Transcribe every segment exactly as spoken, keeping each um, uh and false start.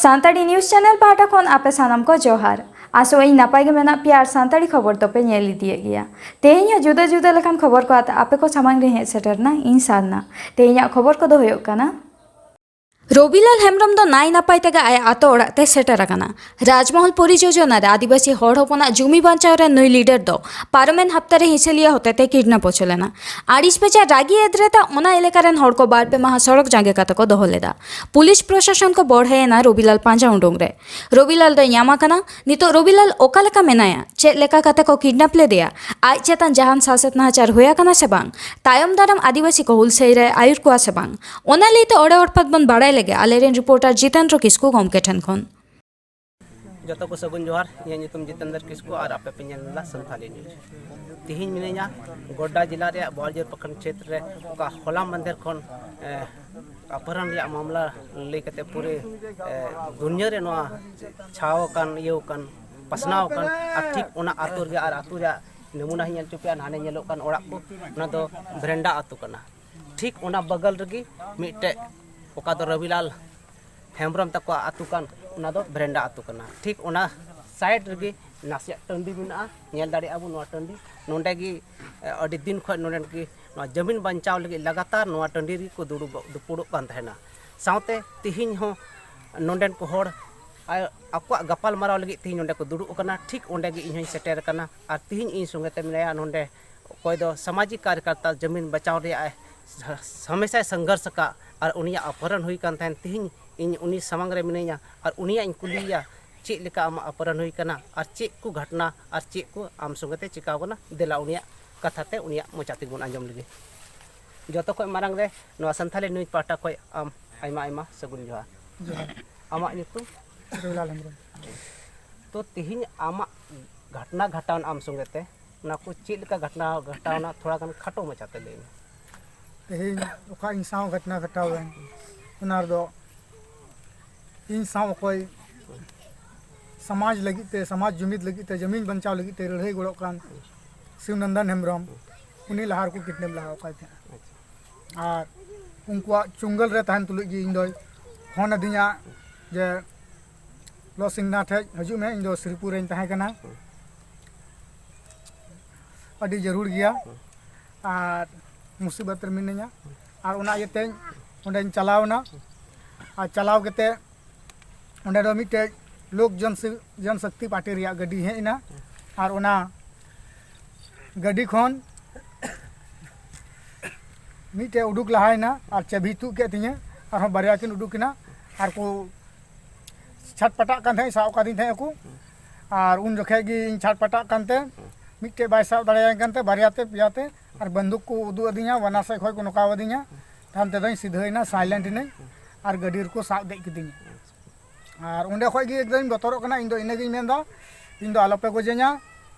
Santali news channel ᱯᱟᱦᱴᱟ ᱠᱷᱚᱱ ᱟᱯᱮ ᱥᱟᱱᱟᱢ ᱠᱚ ᱡᱚᱦᱟᱨ᱾ ᱟᱥᱚᱜ ᱟᱹᱧ ᱱᱟᱯᱟᱭ ᱜᱮ ᱢᱮᱱᱟᱜ ᱯᱮᱭᱟ ᱟᱨ ᱥᱟᱱᱛᱟᱲᱤ ᱠᱷᱚᱵᱚᱨ ᱫᱚᱯᱮ ᱧᱮᱞ ᱤᱫᱤᱭᱮᱫ ᱜᱮᱭᱟ᱾ ᱛᱮᱦᱮᱧ ᱦᱚᱸ ᱡᱩᱫᱟᱹ ᱡᱩᱫᱟᱹ ᱞᱮᱠᱟᱱ ᱠᱷᱚᱵᱚᱨ ᱠᱚ ᱟᱛᱮ ᱟᱯᱮ ᱠᱚ ᱥᱟᱢᱟᱝ ᱨᱮ ᱦᱮᱡ ᱥᱮᱴᱮᱨ ᱮᱱᱟ ᱤᱧ ᱥᱟᱨᱱᱟ᱾ ᱛᱮᱦᱮᱧᱟᱜ ᱠᱷᱚᱵᱚᱨ ᱠᱚᱫᱚ ᱦᱩᱭᱩᱜ ᱠᱟᱱᱟ, ᱨᱚᱵᱤᱞᱟᱞ ᱦᱮᱢᱵᱨᱚᱢ ᱫᱚ ᱱᱟᱭ ᱱᱟᱯᱟᱭ ᱛᱮᱜᱮ ᱟᱭᱟᱜ ᱟᱛᱳ ᱚᱲᱟᱜ ᱛᱮ ᱥᱮᱴᱮᱨ ᱟᱠᱟᱱᱟ᱾ ᱨᱟᱡᱽᱢᱚᱦᱚᱞ ᱯᱚᱨᱤᱡᱳᱡᱚᱱᱟ ᱨᱮ ᱟᱹᱫᱤᱵᱟᱹᱥᱤ ᱦᱚᱲ ᱦᱚᱯᱚᱱᱟᱜ ᱡᱩᱢᱤ ᱵᱟᱧᱪᱟᱣ ᱨᱮ ᱱᱩᱭ ᱞᱤᱰᱟᱨ ᱫᱚ ᱯᱟᱨᱚᱢᱮᱱ ᱦᱟᱯᱛᱟ ᱨᱮ ᱦᱤᱸᱥᱟᱹᱞᱤᱭᱟᱹ ᱦᱚᱛᱮᱛᱮ ᱠᱤᱰᱱᱟᱯ ᱦᱚᱪᱚ ᱞᱮᱱᱟ᱾ ᱟᱹᱲᱤᱥ ᱵᱮᱡᱟᱨ ᱨᱟᱹᱜᱤ ᱮᱫᱨᱮ ᱛᱮ ᱚᱱᱟ ᱮᱞᱟᱠᱟ ᱨᱮᱱ ᱦᱚᱲ ᱠᱚ ᱵᱟᱨ ᱯᱮ ᱢᱟᱦᱟ ᱥᱚᱲᱚᱠ ᱡᱟᱸᱜᱮ ᱠᱟᱛᱮ ᱠᱚ ᱫᱚᱦᱚ ᱞᱮᱫᱟ᱾ ᱯᱩᱞᱤᱥ ᱯᱨᱚᱥᱟᱥᱚᱱ ᱠᱚ ᱵᱚᱲᱦᱮᱭᱮᱱᱟ ᱨᱚᱵᱤᱞᱟᱞ ᱯᱟᱸᱡᱟ ᱩᱰᱩᱝ ᱨᱮ᱾ ᱨᱚᱵᱤᱞᱟᱞ ᱫᱚᱭ ᱧᱟᱢ ᱟᱠᱟᱱᱟ᱾ ᱱᱤᱛᱚᱜ ᱨᱚᱵᱤᱞᱟᱞ ᱚᱠᱟ ᱞᱮᱠᱟ ᱢᱮᱱᱟᱭᱟ, ᱪᱮᱫ ᱞᱮᱠᱟ ᱠᱟᱛᱮ ᱠᱚ ᱠᱤᱰᱱᱟᱯ ᱞᱮᱫᱮᱭᱟ, ᱟᱡ ᱪᱮᱛᱟᱱ ᱡᱟᱦᱟᱱ ᱥᱟᱥᱮᱛ ᱱᱟᱦᱟᱪᱟᱨ ᱦᱩᱭ ᱟᱠᱟᱱᱟ ᱥᱮ ᱵᱟᱝ, ᱛᱟᱭᱚᱢ ᱫᱟᱨᱟᱢ ᱟᱹᱫᱤᱵᱟᱹᱥᱤ ᱠᱚ ᱦᱩᱞᱥᱟᱹᱭ ᱨᱮ ᱟᱹᱭᱩᱨ ᱠᱚᱣᱟ ᱥᱮ ᱵᱟᱝ, ᱚᱱᱟ ᱞᱟᱹᱭᱛᱮ ᱚᱲᱮ ᱚᱲᱯᱟᱛ ᱵᱚᱱ ᱵᱟᱲᱟᱭ ᱞᱮᱜᱮ ᱟᱞᱮᱨᱮᱱ ᱨᱤᱯᱳᱨᱴᱟᱨ ᱡᱤᱛᱮᱱᱫᱨᱚ ᱠᱤᱥᱠᱩ ᱜᱚᱢᱠᱮ ᱴᱷᱮᱱ ᱠᱷᱚᱱ᱾ ᱡᱚᱛᱚ ᱠᱚ ᱥᱟᱹᱜᱩᱱ ᱡᱚᱦᱟᱨ᱾ ᱤᱧᱟᱹᱜ ᱧᱩᱛᱩᱢ ᱡᱤᱛᱮᱱᱫᱨᱚ ᱠᱤᱥᱠᱩ ᱟᱨ ᱟᱯᱮ ᱯᱮ ᱧᱮᱞ ᱮᱫᱟ ᱥᱟᱱᱛᱷᱟᱞᱤ ᱱᱤᱭᱩᱡᱽ᱾ ᱛᱤᱦᱤᱧ ᱢᱤᱱᱟᱹᱧᱟ ᱜᱳᱰᱰᱟ ᱡᱮᱞᱟ ᱨᱮᱭᱟᱜ ᱵᱚᱣᱟᱞᱡᱳᱨ ᱯᱨᱚᱠᱷᱚᱸᱰ ᱠᱷᱮᱛ ᱨᱮ, ᱚᱠᱟ ᱦᱚᱞᱟ ᱢᱟᱫᱷᱮᱨ ᱠᱷᱚᱱ, ᱮ, ᱚᱯᱦᱚᱨᱚᱱ ᱨᱮᱭᱟᱜ ᱢᱟᱢᱞᱟ ᱞᱟᱹᱭ ᱠᱟᱛᱮ ᱯᱩᱨᱟᱹ, ᱮ, ᱫᱩᱱᱭᱟᱹ ᱨᱮ ᱱᱚᱣᱟ ᱪᱷᱟᱣ ᱟᱠᱟᱱ, ᱤᱭᱟᱹ ᱟᱠᱟᱱ, ᱯᱟᱥᱱᱟᱣ ᱟᱠᱟᱱ᱾ ᱟᱨ ᱴᱷᱤᱠ ᱚᱱᱟ ᱟᱹᱛᱩ ᱨᱮᱜᱮ, ᱟᱨ ᱟᱹᱛᱩ ᱨᱮᱭᱟᱜ ᱱᱚᱢᱩᱱᱟ ᱦᱚᱸᱧ ᱧᱮᱞ ᱦᱚᱪᱚ ᱯᱮᱭᱟ᱾ ᱱᱟᱦᱟᱱᱮ ᱧᱮᱞᱚᱜ ᱠᱟᱱ ᱚᱲᱟᱜ ᱠᱚ, ᱚᱱᱟ ᱫᱚ ᱵᱷᱮᱨᱮᱱᱰᱟ ᱟᱹᱛᱩ ᱠᱟᱱᱟ᱾ ᱴᱷᱤᱠ ᱚᱱᱟ ᱵᱟᱜᱟᱞ ᱨᱮᱜᱮ ᱢᱤᱫᱴᱮᱡ, ᱚᱠᱟ ᱫᱚ ᱨᱚᱵᱤᱞᱟᱞ ᱦᱮᱢᱵᱨᱚᱢ ᱛᱟᱠᱚᱣᱟᱜ ᱟᱹᱛᱩ ᱠᱟᱱ, ᱚᱱᱟ ᱫᱚ ᱵᱷᱮᱨᱮᱱᱰᱟ ᱟᱹᱛᱩ ᱠᱟᱱᱟ᱾ ᱴᱷᱤᱠ ᱚᱱᱟ ᱥᱟᱭᱤᱰ ᱨᱮᱜᱮ ᱱᱟᱥᱮᱭᱟᱜ ᱴᱟᱺᱰᱤ ᱢᱮᱱᱟᱜᱼᱟ, ᱧᱮᱞ ᱫᱟᱲᱮᱭᱟᱜᱼᱟ ᱵᱚᱱ ᱱᱚᱣᱟ ᱴᱟᱺᱰᱤ᱾ ᱱᱚᱸᱰᱮ ᱜᱮ, ᱮ, ᱟᱹᱰᱤ ᱫᱤᱱ ᱠᱷᱚᱱ ᱱᱚᱸᱰᱮᱱ ᱜᱮ ᱱᱚᱣᱟ ᱡᱟᱹᱢᱤᱱ ᱵᱟᱧᱪᱟᱣ ᱞᱟᱹᱜᱤᱫ ᱞᱟᱜᱟᱛᱟᱨ ᱱᱚᱣᱟ ᱴᱟᱺᱰᱤ ᱨᱮᱜᱮ ᱠᱚ ᱫᱩᱲᱩᱵ, ᱫᱩᱯᱩᱲᱩᱵ ᱠᱟᱱ ᱛᱟᱦᱮᱱᱟ᱾ ᱥᱟᱶᱛᱮ ᱛᱤᱦᱤᱧ ᱦᱚᱸ ᱱᱚᱸᱰᱮᱱ ᱠᱚ ᱦᱚᱲ ᱟ-, ᱟᱠᱚᱣᱟᱜ ᱜᱟᱯᱟᱞ ᱢᱟᱨᱟᱣ ᱞᱟᱹᱜᱤᱫ ᱛᱤᱦᱤᱧ ᱱᱚᱸᱰᱮ ᱠᱚ ᱫᱩᱲᱩᱵ ᱟᱠᱟᱱᱟ᱾ ᱴᱷᱤᱠ ᱚᱸᱰᱮ ᱜᱮ ᱤᱧ ᱦᱚᱸᱧ ᱥᱮᱴᱮᱨ ᱟᱠᱟᱱᱟ᱾ ᱟᱨ ᱛᱤᱦᱤᱧ ᱤᱧ ᱥᱚᱸᱜᱮ ᱛᱮ ᱢᱮᱱᱟᱭᱟ ᱱᱚᱸᱰᱮ ᱚᱠᱚᱭ ᱫᱚ ᱥᱟᱢᱟᱡᱤᱠ ᱠᱟᱨᱭᱚᱠᱚᱨᱛᱟ, ᱡᱟᱹᱢᱤᱱ ᱵᱟᱧᱪᱟᱣ ᱨᱮᱭᱟᱜ ᱮ ᱥᱟ-, ᱦᱟᱢᱮᱥᱟᱭ ᱥᱚᱝᱜᱷᱚᱨᱥ ᱟᱠᱟᱫ, ᱟᱨ ᱩᱱᱤᱭᱟᱜ ᱚᱯᱦᱚᱨᱚᱱ ᱦᱩᱭ ᱠᱟᱱ ᱛᱟᱦᱮᱸᱱ᱾ ᱛᱤᱦᱤᱧ ᱤᱧ ᱩᱱᱤ ᱥᱟᱢᱟᱝ ᱨᱮ ᱢᱤᱱᱟᱹᱧᱟ ᱟᱨ ᱩᱱᱤᱭᱟᱜ ᱤᱧ ᱠᱩᱞᱤᱭᱮᱭᱟ, ᱪᱮᱫ ᱞᱮᱠᱟ ᱟᱢᱟᱜ ᱚᱯᱦᱚᱨᱚᱱ ᱦᱩᱭ ᱠᱟᱱᱟ ᱟᱨ ᱪᱮᱫ ᱠᱚ ᱜᱷᱚᱴᱱᱟ ᱟᱨ ᱪᱮᱫ ᱠᱚ ᱟᱢ ᱥᱚᱸᱜᱮ ᱛᱮ ᱪᱤᱠᱟᱣ ᱠᱟᱱᱟ? ᱫᱮᱞᱟ ᱩᱱᱤᱭᱟᱜ ᱠᱟᱛᱷᱟ ᱛᱮ, ᱩᱱᱤᱭᱟᱜ ᱢᱚᱪᱟ ᱛᱮᱜᱮ ᱵᱚᱱ ᱟᱸᱡᱚᱢ ᱞᱮᱜᱮ᱾ ᱡᱚᱛᱚ ᱠᱷᱚᱱ ᱢᱟᱨᱟᱝ ᱨᱮ ᱱᱚᱣᱟ ᱥᱟᱱᱛᱷᱟᱞᱤ ᱱᱤᱭᱩᱡᱽ ᱯᱟᱦᱴᱟ ᱠᱷᱚᱱ ᱟᱢ ᱟᱭᱢᱟ ᱟᱭᱢᱟ ᱥᱟᱹᱜᱩᱱ ᱡᱚᱦᱟᱨ᱾ ᱡᱚᱦᱟᱨ᱾ ᱟᱢᱟᱜ ᱧᱩᱛᱩᱢ? ᱨᱚᱵᱤᱞᱟᱞ ᱦᱮᱢᱵᱨᱚᱢ᱾ ᱛᱚ, ᱛᱤᱦᱤᱧ ᱟᱢᱟᱜ ᱜᱷᱚᱴᱱᱟ ᱜᱷᱟᱴᱟᱣᱱᱟ ᱟᱢ ᱥᱚᱸᱜᱮ ᱛᱮ, ᱚᱱᱟ ᱠᱚ ᱪᱮᱫ ᱞᱮᱠᱟ ᱜᱷᱚᱴᱱᱟ ᱜᱷᱟᱴᱟᱣᱱᱟ, ᱛᱷᱚᱲᱟ ᱜᱟᱱ ᱠᱷᱟᱴᱚ ᱢᱟᱪᱷᱟ ᱛᱮ ᱞᱟᱹᱭ ᱢᱮ᱾ ᱛᱮᱦᱮᱧ ᱚᱠᱟ ᱤᱧ ᱥᱟᱶ ᱜᱷᱚᱴᱱᱟ ᱜᱷᱟᱴᱟᱣ ᱮᱱ, ᱚᱱᱟ ᱨᱮᱫᱚ ᱤᱧ ᱥᱟᱶ ᱚᱠᱚᱭ ᱥᱚᱢᱟᱡᱽ ᱞᱟᱹᱜᱤᱫ ᱛᱮ, ᱥᱚᱢᱟᱡᱽ ᱡᱩᱢᱤᱫ ᱞᱟᱹᱜᱤᱫ ᱛᱮ, ᱡᱟᱢᱤᱱ ᱵᱟᱧᱪᱟᱣ ᱞᱟᱹᱜᱤᱫ ᱛᱮ ᱞᱟᱹᱲᱦᱟᱹᱭ ᱜᱚᱲᱚᱜ ᱠᱟᱱ ᱥᱤᱵᱱᱚᱱᱫᱚᱱ ᱦᱮᱢᱵᱨᱚᱢ, ᱩᱱᱤ ᱞᱟᱦᱟ ᱨᱮᱠᱚ ᱠᱤᱰᱱᱮᱯ ᱞᱟᱦᱟ ᱟᱠᱟᱫ ᱛᱟᱦᱮᱸᱱᱟ᱾ ᱟᱨ ᱩᱱᱠᱩᱣᱟᱜ ᱪᱩᱝᱜᱟᱹᱞ ᱨᱮ ᱛᱟᱦᱮᱱ ᱛᱩᱞᱩᱡ ᱜᱮ ᱤᱧ ᱫᱚᱭ ᱯᱷᱳᱱ ᱟᱹᱫᱤᱧᱟ ᱡᱮ, ᱞᱚ ᱥᱤᱝᱱᱟ ᱴᱷᱮᱡ ᱦᱤᱡᱩᱜ ᱢᱮ, ᱤᱧ ᱫᱚ ᱥᱨᱤᱯᱩᱨ ᱨᱮᱧ ᱛᱟᱦᱮᱸ ᱠᱟᱱᱟ᱾ ᱟᱹᱰᱤ ᱡᱟᱹᱨᱩᱲ ᱜᱮᱭᱟ ᱟᱨ ᱢᱩᱥᱤᱵᱚᱛ ᱨᱮ ᱢᱤᱱᱟᱹᱧᱟ᱾ ᱟᱨ ᱚᱱᱟ ᱤᱭᱟᱹᱛᱮ ᱚᱸᱰᱮᱧ ᱪᱟᱞᱟᱣ ᱮᱱᱟ᱾ ᱟᱨ ᱪᱟᱞᱟᱣ ᱠᱟᱛᱮ ᱚᱸᱰᱮ ᱫᱚ ᱢᱤᱫᱴᱮᱡ ᱞᱳᱠ ᱡᱚᱱᱥᱤ-, ᱡᱚᱱᱥᱚᱠᱛᱤ ᱯᱟᱨᱴᱤ ᱨᱮᱭᱟᱜ ᱜᱟᱹᱰᱤ ᱦᱮᱡ ᱮᱱᱟ᱾ ᱟᱨ ᱚᱱᱟ ᱜᱟᱹᱰᱤ ᱠᱷᱚᱱ ᱢᱤᱫᱴᱮᱡ ᱩᱰᱩᱠ ᱞᱟᱦᱟᱭᱮᱱᱟ ᱟᱨ ᱪᱟᱹᱵᱤ ᱛᱩᱫ ᱠᱮᱫ ᱛᱤᱧᱟᱹ᱾ ᱟᱨᱦᱚᱸ ᱵᱟᱨᱭᱟ ᱠᱤᱱ ᱩᱰᱩᱠ ᱮᱱᱟ ᱟᱨ ᱠᱚ ᱪᱷᱟᱴᱯᱟᱴᱟᱜ ᱠᱟᱱ ᱛᱟᱦᱮᱸᱫ, ᱥᱟᱵ ᱟᱠᱟᱫᱤᱧ ᱛᱟᱦᱮᱸᱫ ᱠᱚ᱾ ᱟᱨ ᱩᱱ ᱡᱚᱠᱷᱮᱡ ᱜᱮ ᱤᱧ ᱪᱷᱟᱴᱯᱟᱴᱟᱜ ᱠᱟᱱᱛᱮ ᱢᱤᱫᱴᱮᱡ ᱵᱟᱭ ᱥᱟᱵ ᱫᱟᱲᱮᱭᱟᱹᱧ ᱠᱟᱱᱛᱮ ᱵᱟᱨᱭᱟ ᱛᱮ ᱯᱮᱭᱟ ᱛᱮ ᱟᱨ ᱵᱟᱱᱫᱩᱠ ᱠᱚ ᱩᱫᱩᱜ ᱟᱹᱫᱤᱧᱟ, ᱵᱟᱱᱟᱨ ᱥᱮᱫ ᱠᱷᱚᱡ ᱠᱚ ᱱᱚᱠᱟᱣ ᱟᱹᱫᱤᱧᱟ᱾ ᱛᱟᱭᱚᱢ ᱛᱮᱫᱚᱧ ᱥᱤᱫᱷᱟᱹᱭᱮᱱᱟ, ᱥᱟᱭᱞᱮᱱᱴ ᱮᱱᱟᱹᱧ ᱟᱨ ᱜᱟᱹᱰᱤ ᱨᱮᱠᱚ ᱥᱟᱵ ᱫᱮᱡ ᱠᱤᱫᱤᱧᱟ᱾ ᱟᱨ ᱚᱸᱰᱮ ᱠᱷᱚᱡ ᱜᱮ ᱮᱠᱫᱚᱢ ᱵᱚᱛᱚᱨᱚᱜ ᱠᱟᱱᱟ᱾ ᱤᱧ ᱫᱚ ᱤᱱᱟᱹᱜᱤᱧ ᱢᱮᱱᱫᱟ, ᱤᱧ ᱫᱚ ᱟᱞᱚᱯᱮ ᱜᱚᱡᱮᱧᱟ,